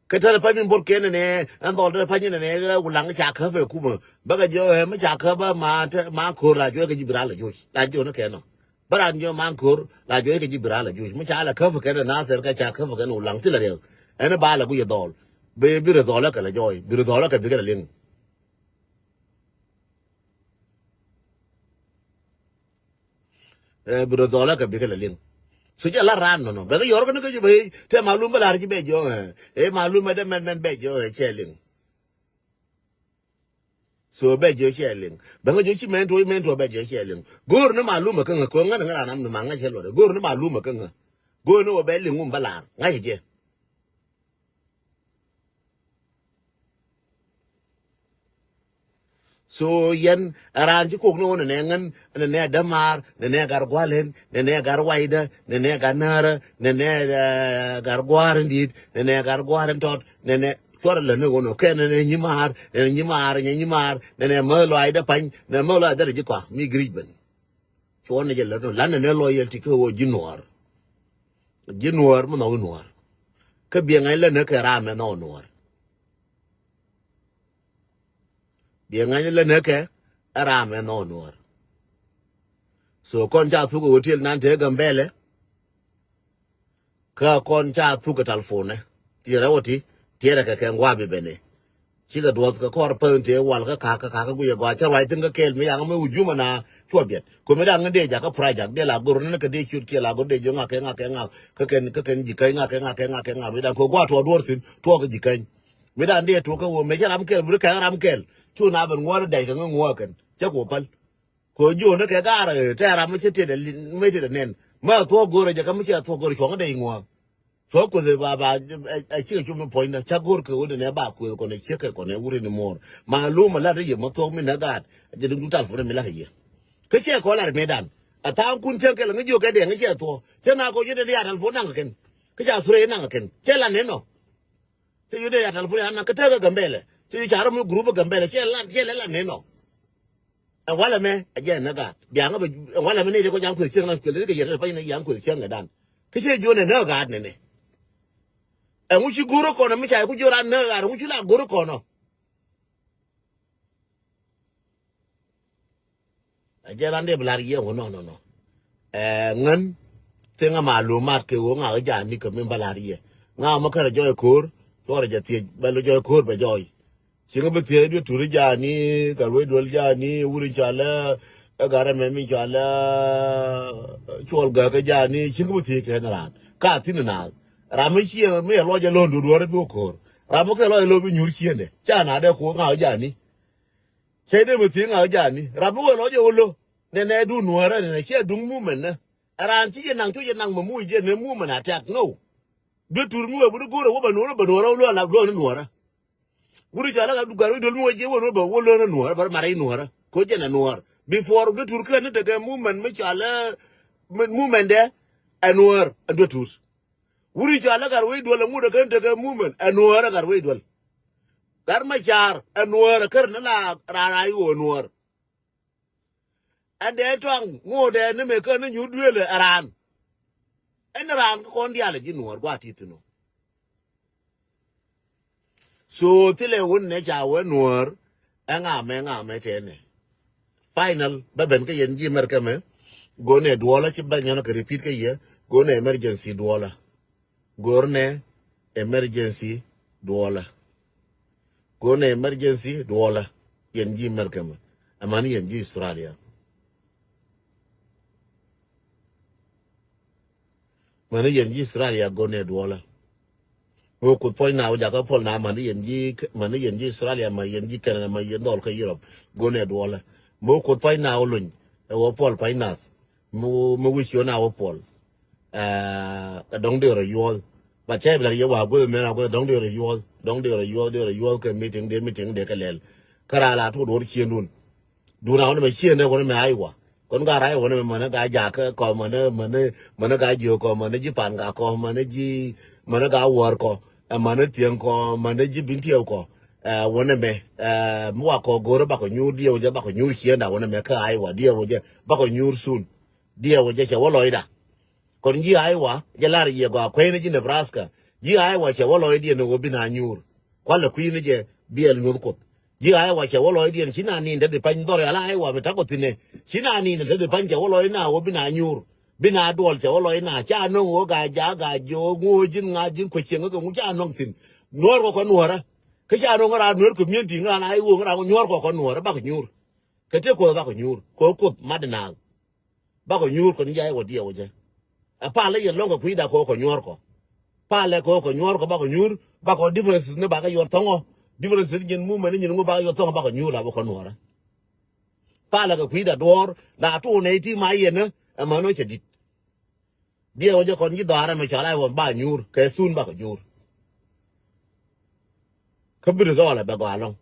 Kä te pa̱ny min bot kɛn nɛ ɛn dhɔl te pa̱ny nɛ nɛ ɣä wulaŋ ca käp ɛ kumä bäkɛ jiök ɛ mi ca käp ɛ ma te ma ko̱r la jiök kɛ ji̱ bi ral ɛ joc la jiök ni kɛn nɔ. Bä raan jiök ma ko̱r la jiök kɛ ji̱ bi ral ɛ joc mi ca la käp kɛn ɛ na thɛr kä ca käp kɛn wulaŋ thilɛ riɛk. Ɛn ba la guic ɛ dhɔl. Bi bi rɛ dhɔl ɛ kɛ la jɔɔy bi rɛ dhɔl ɛ kɛ bikɛ la liŋ. Ɛ bi rɔ dhɔlä kɛ bikɛ lɛ liŋ. So jɛ la ran nɔnɔ bɛ kɛ yɔr kɛ ni kɛ jubɛ te malum bɛ lar ci bɛ jɔ ɛ ɛ malum ɛ dɛ mɛn mɛn bɛ jɔ ɛ cɛ liŋ. So bɛ jɔ cɛ liŋ bɛ ŋa jɔ ci mɛn tuɔ mɛn tuɔ bɛ jɔ cɛ liŋ. Go̱o̱r ni malum ɛ kä ŋä kɛ ŋä ni ŋä ran nam ni ma ŋa cɛ luɔt ɛ go̱o̱r ni malum ɛ kä ŋä. Go̱o̱r ni wä bɛ liŋ wum bɛ lar ŋa cɛ jɛ. So yɛn ɛ raan ci kok ni ɣöö nɛnɛ ŋän nɛnɛ dämaar nɛnɛ gar gua̱l ɣän nɛnɛ gar waydä nɛnɛ gar näärä nɛnɛ gar gua̱a̱r in di̱i̱t nɛnɛ gar gua̱a̱r in tɔt nɛnɛ cuɔr lä ni ɣöö nɔ kɛ nɛnɛ nyimaar nɛnɛ nyimaar nyɛ nyimaar nɛnɛ mäth lɔaacdä pa̱ny nɛnɛ mäth lɔaacdä rɛ ji̱ kɔa mi giric ben. Cuɔn ni jɛ lät nɔ lan ni nɛ loyalty kä ɣöö ji̱ nuɔɔr. Ji̱ nuɔɔr mi nhɔk i̱ nuɔɔr. Kä biɛ ŋa̱c lät ni kɛ ram mɛ nhɔk nuɔɔr. Biɛ ŋa̱c lät ni kɛ ram mɛ nhɔk nuɔɔr. So kɔn ca thuk ɛ hotel nan te Gambɛlɛ. Kä kɔn ca thuk kɛ talfonɛ tiɛrɛ wä ti tiɛrɛ kɛ kɛ ŋuapi bɛnɛ. Cikɛ duɔth kɛ kɔr päth tëë wal kä kakä kakä guiyɛ gɔaa cä ruac thi̱n kä kɛɛl mi yaŋ mi wujumä na cuɔ biɛt. Komi daŋ dee jakä project dee la gor ni kɛ dee ciöt kiɛ la gor dee jiö ŋak kɛ ŋak kɛ ŋak kä kɛn kä kɛn ji̱ käc ŋak kɛ ŋak kɛ ŋak kɛ ŋak mi daŋ kɛ gua̱a̱ tuɔ duɔr thi̱n tuɔɔk kä ji̱ käc. Mi daŋ dee tuɔɔk kä wä mëë cä ram kɛl buri kɛ ram kɛl cu na ben ŋuɔ̱ɔ̱r dɛc kɛ ŋä ŋuɔ̱ɔ̱r kɛn cä kuɔ päl. Kɛ ɣöö jiöönä kɛ gaarä tɛɛr ram mi ci tëëdɛ li mi tëëdɛ nɛn. Ma thuɔ̱k go̱o̱rä jɛ kä mi ci a thuɔ̱k go̱o̱rä cuɔ̱ŋä dee iŋuɔ̱ɔ̱ŋ. Thuɔ̱k kueth ba ba ɛ cikɛ cop mi puɔ̱nydä ca go̱o̱r kɛ ɣöö nɛnɛ ba kueth kɔnɛ ciek kɛ kɔnɛ wuri ni muɔ̱ɔ̱r. Ma lo̱o̱m a lat rɛ yɛ ma thuɔ̱k mi nɛ gaat. A jɛ duŋ duŋ talpon mi lat rɛ yɛ. Kä ciɛ kɔn lar mëëdan. A tha̱a̱ŋ kun cäŋ kɛ lɛ ŋä jiök kɛ dee ŋä ciɛ thuɔ̱k. Cä na kɔ ji̱ dee ni a talpon naŋ kɛ kɛn. Kä ca thurɛ naŋ kɛ kɛn. Cɛ la nɛn nɔ. Cɛ yu dee ya talpon ya na kä tek kä Gambɛlɛ. Cɛ yu ca rɔ mi group Gambɛlɛ cɛ la cɛ lɛ la ni nɔ. Ɛ walɛ mɛ ɛ jɛ nɛ gaat. Bia ŋä bɛ ɛ walɛ mɛ ni de kɔ jam kueth cieŋ na kueth ni kɛ yɛt pa ni yan kueth cieŋ kɛ dan. Kä cɛ juɔnɛ nɛ gaat nɛ nɛ. Ɛ ŋu ci go̱r kɔnɔ mi ca ku jor an nɛ gaat ŋu ci la go̱r kɔnɔ. Ɛ jɛ lan dee bi lar yɛ wä nɔ nɔ nɔ. Ɛ ŋän thiŋ a malumat kɛ wä ŋa wä jani kɛ min ba lar yɛ. Ŋa ma kärɛ jɔy ko̱r cuɔrɛ jɛ thiec bɛ lo jɔy ko̱r bɛ jɔy. Cieŋ bi thiec duet turi jani kɛ luec duel jani wuri cɔalɛ. Ɛ garɛ mɛ min cɔalɛ cuɔl gäkä jani cieŋ bi thiec kɛ ni raan ka thi̱n naath. Ram mi cieŋ mi ɛ luɔc ɛ lo̱n duduɔr bi wä ko̱r. Ram mi kɛ luɔc ɛ lo̱n bi nyuur ciendɛ ca na dee ko̱r ŋa wä jani. Cɛ dee mi thi̱i̱ŋ a jani rap mi wee lɔ jɛ wä lo. Nɛnɛ duŋ nuɔ̱ɔ̱rä nɛnɛ ciɛ duŋ mumɛn nä. Raan ci jɛ naŋ cu jɛ naŋ mɛ muc jɛ nɛ mumɛn a tɛk ŋäw. Duet tur mi wee buni go̱rɛ wä bɛ nuɔ̱ɔ̱rä bɛ nuɔ̱ɔ̱rä wä lo a lap duɔ̱ɔ̱n ni nuɔ̱ɔ̱rä. Wuri cɔal ɛ gat wi̱c duel mi wee jɛ wä nuɔ̱ɔ̱rä bɛ wä lo ni nuɔ̱ɔ̱rä bɛ ri mat rɛy nuɔ̱ɔ̱rä. Ko jɛ nɛ nuɔ̱ɔ̱r before duet tur kään ni tekɛ mumɛn mi cɔal ɛ mumɛn dɛ ɛ nuɔ̱ɔ̱r ɛ duet tur. Wuri cɔal ɛ gat wi̱c duel ɛ ŋut ɛ kään tekɛ mumɛn ɛ nuɔ̱ɔ̱rä gat wi̱c duel. Gat ma car ɛ nuɔ̱ɔ̱r ɛ kär ni la raan a iwä nuɔ̱ɔ̱r. Ɛn dee tɔŋ ŋo̱o̱dɛ ni mëë kä ni nyuur duëël ɛ raan. Ɛn raan kä kɔn diaal ɛ ji̱ nuɔ̱ɔ̱r gua̱a̱ ti̱i̱ thi̱n ɔ. So thilɛ wun nɛ ca wee nuɔ̱ɔ̱r ɛ ŋa̱a̱mɛ ŋa̱a̱mɛ tɛnɛ. Final bä ben kä yɛn ji̱ America mɛ. Gonɛ duɔlä ci bä nyɔnɔ kɛ repeat kä yɛ. Gonɛ emergency duɔlä. Go̱rnɛ emergency duɔlä. Go̱rnɛ emergency duɔlä. Yɛn ji̱ America mɛ. Amäni yɛn ji̱ Australia. Mäni yɛn ji̱ Australia go̱rnɛ duɔlä. Wä kuth puɔ̱ny na wä jakä puɔl na mäni yɛn ji̱ mäni yɛn ji̱ Australia ma yɛn ji̱ Canada ma yɛn dhɔl kä Europe. Go̱rnɛ duɔlä. Mɛ wä kuth puɔ̱ny na wä luny. Ɛ wä puɔl puɔ̱ny nath. mi wi̱c yɔn a wä puɔl. Ɛ, kɛ dɔ̱ŋ dee rɔ yuɔth. But cɛ bi la yɛ wa gueth mɛn a gueth dɔ̱ŋ dee rɔ yuɔth, dɔ̱ŋ dee rɔ yuɔth, dee rɔ yuɔth kɛ meeting dee, meeting dee kɛ lɛl. Kä raa la tuɔt wä ciendun. Dun a wä ni mɛ ciendɛ wä ni mɛ Iowa. Kɔn gar Iowa ni mɛ mɛni ga jakä kɔ, mɛni, mɛni, mɛni ga jiök kɔ, mɛni ji̱ Pan ga kɔ, mɛni ji̱, mɛni ga Wäär kɔ, ɛ, mɛni Thieŋ kɔ, mɛni ji̱ Bentiu kɔ. Ɛ, wä ni mɛ, ɛ, mi wa kɔ go̱o̱rä bakɔ nyuur diɛw jɛ, bakɔ nyuur ciendɛ wä ni mɛ kä Iowa diɛw jɛ, bakɔ nyuur sun. Diɛw jɛ cɛ wä lɔcda. Kɔn ji̱ Iowa jɛ lar yɛ gɔaa kuɛy ni ji̱ Nebraska. Ji̱ Iowa cɛ wä lɔcdiɛn ni ɣöö bi na nyuur. Kualɛ kui̱ ni jɛ biɛl nyuth Kuoth. Ji̱ Iowa cɛ wä lɔcdiɛn ci na ni̱n te di pany dhɔr yal Iowa mi takɔ thi̱n ɛ. Ci na ni̱n te di pany cɛ wä lɔc na ɣöö bi na nyuur. Bi na duɔl cɛ wä lɔc na ca no̱ŋ ɣöö ga jaak ga jiök ŋo̱o̱ ji̱n ŋa̱c ji̱n kuec cieŋ kä ŋu ca no̱ŋ thi̱n. Nuɔ̱ɔ̱r kɔ kɔ nuɔ̱ɔ̱rä. Kä ca no̱ŋ ŋäran nueer community ŋäran a i̱ ɣöö ŋäran ŋu nyuɔ̱ɔ̱r kɔ kɔ nuɔ̱ɔ̱rä bakɔ nyuur. Kɛ tëë Kuoth bakɔ nyuur. Kɛ ɣöö Kuoth mat di naath. Bakɔ nyuur kɔn ji̱ Iowa diɛw jɛ. Ɛ palɛ yɛn lɔ̱ŋ kɛ kui̱da kɛ ɣöö kɔ nyuɔ̱ɔ̱r kɔ. Palɛ kɛ ɣöö kɔ nyuɔ̱ɔ̱r kɔ bakɔ nyuur, bakɔ differences ni bakɛ yuɔr thɔ̱ŋɔ. Differences ni nyin movement ni nyin ŋu bakɛ yuɔr thɔ̱ŋɔ bakɔ nyuur la bakɔ nuɔ̱ɔ̱rä. Palɛ kɛ kui̱da duɔ̱ɔ̱r la tuun ɛ iti ma yɛn ɛ män ɔ cɛ di̱t. Diɛw jɛ kɔn ji̱ dhɔaarä mɛ cɔal Iowa ba nyuur kɛ sun bakɔ nyuur. Kä bi result ɛ bɛ gɔaa lɔ̱ŋ.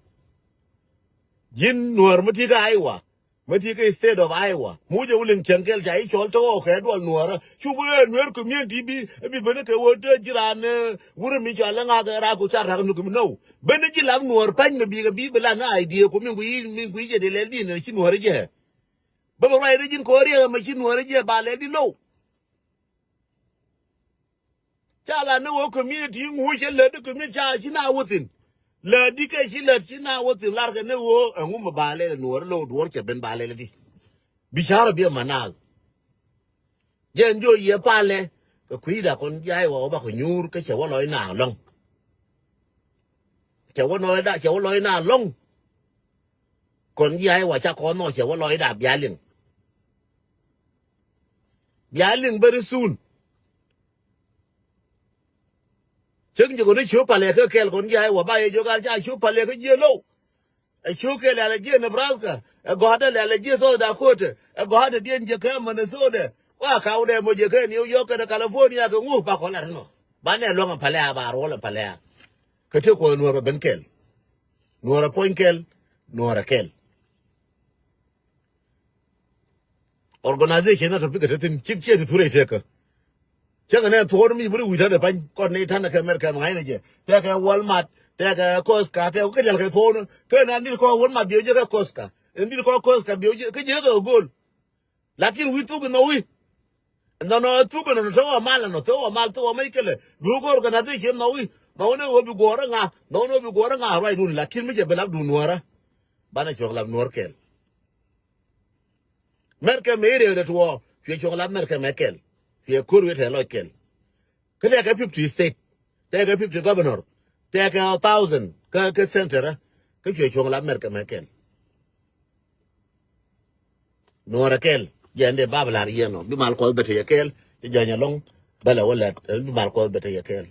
Ji̱n nuäär mi ti kä Iowa. Mä ti kä state of Iowa. Mucɛ wä liŋ cäŋ kɛl ca i̱ cɔl tɔ̱ ɣɔw kɛ duɔl nuäärä. Cu bi ɣöö nuäär community bi, bi ben kɛ wä te ji̱ raan, eh, wurɛ mi cɔal ɛ ŋa̱k ɛ raak ku ca rak nu kɛ mi nɔw. Ben ji̱ lam nuäär pa̱ny mɛ bikɛ bi bi lan idea ku min ku i̱, min ku i̱ jɛ dee lɛl di nɛ ci nuäärä jɛ. Bä bɛ ruac ri ji̱n kɛ ɣöö riɛk ɛmɛ ci nuäärä jɛ ba lɛl di low. Ca la ni ɣöö community ŋu cɛ lät di community ca ci na wä thi̱n. Lät di kɛ ci lät ci na wä thi̱n lar kɛ ni ɣöö ɛŋu mi ba lɛl nuɔɔr lo̱w duɔɔr cɛ ben ba lɛl di. Bi ca̱r ɔ bi ɛmɛ naath. Jɛn jiɔ yiɛ palɛ kɛ kui̱da kɔn jiay wä bakɔ nyuur kä cɛ wä lɔc na lɔŋ. Cɛ wä nɔɔcda cɛ wä lɔc na lɔŋ. Kɔn jiay wä ca kɔn nɔ cɛ wä lɔcda bia liŋ. Bia liŋ very soon. Cäŋ jɛ kɔn i̱ ciö palɛ kä kɛl kɔn jiay wä ba yɛ jiök ɣal ca ciö palɛ kä jiɛ low. Ɛ ciö kɛl yalɛ jiɛ Nebraska. Ɛ gɔ̱a̱dɛ yalɛ jiɛ South Dakota. Ɛ gɔ̱a̱dɛ diɛn jɛ kɛ Minnesota. Wa kaw dɛ mɔ jɛ kɛ New York kɛnɛ California kɛ ŋu ba kɔn lat nɔ. Ba nɛ luɔ̱ŋ ɛ palɛ a ba ruɔl ɛ palɛ a. Kä te kuɔth nuɔr bɛ ben kɛl. Nuɔr ɛ puɔ̱ny kɛl. Nuɔr ɛ kɛl. Organization na tɔ pikɛ te thin cik ciɛ ti thurɛ tekä. Cäŋɛ nɛ thuɔɔr mi buri wi̱i̱ ta̱nɛ pany kɔn ni ta̱nɛ kɛ America mi ŋa̱cnɛ jɛ. Tɛkɛ Walmart, tɛkɛ Costco, tɛkɛ kä dial kɛ thuɔɔr ni. Kä na dit kɔ Walmart biɛ jɛ kɛ Costco. Ɛn dit kɔ Costco biɛ jɛ kä jɛ kɛ go̱o̱l. Lakin wi̱i̱ thuk in nhɔwi. Nɔnɔ thuk in nɔnɔ thok a mal nɔ thok a mal thok a mec kɛlɛ. Bi wä kɛ organization nhɔwi. Nhɔwi ni wä bi guɔ̱ɔ̱rä ŋa, nhɔwi ni wä bi guɔ̱ɔ̱rä ŋa ruacdun lakin mi cɛ bi lapdun nuɔ̱ɔ̱rä. Banɛ cuɔ̱k lap nuɔ̱ɔ̱r kɛl. Mɛrkɛ mɛ area dɛ tuɔɔ cuɛ cuɔ̱ŋ la mɛrkɛ mɛ kɛl. Cuɛ ko̱r wi̱i̱ tɛ lɔc kɛl. Kä tɛkɛ fifty state. Tɛkɛ fifty governor. Tɛkɛ a thousand kä kä center. Kä cuɛ cuɔ̱ŋ la mɛrkɛ mɛ kɛl. Nuɔrɛ kɛl jɛn dee bab lar yɛn ɔ bi mal kuɔth bɛ tɛ yɛ kɛl. Ti jɔnyɛ lɔŋ bɛlɛ wä lɛt bi mal kuɔth bɛ tɛ yɛ kɛl.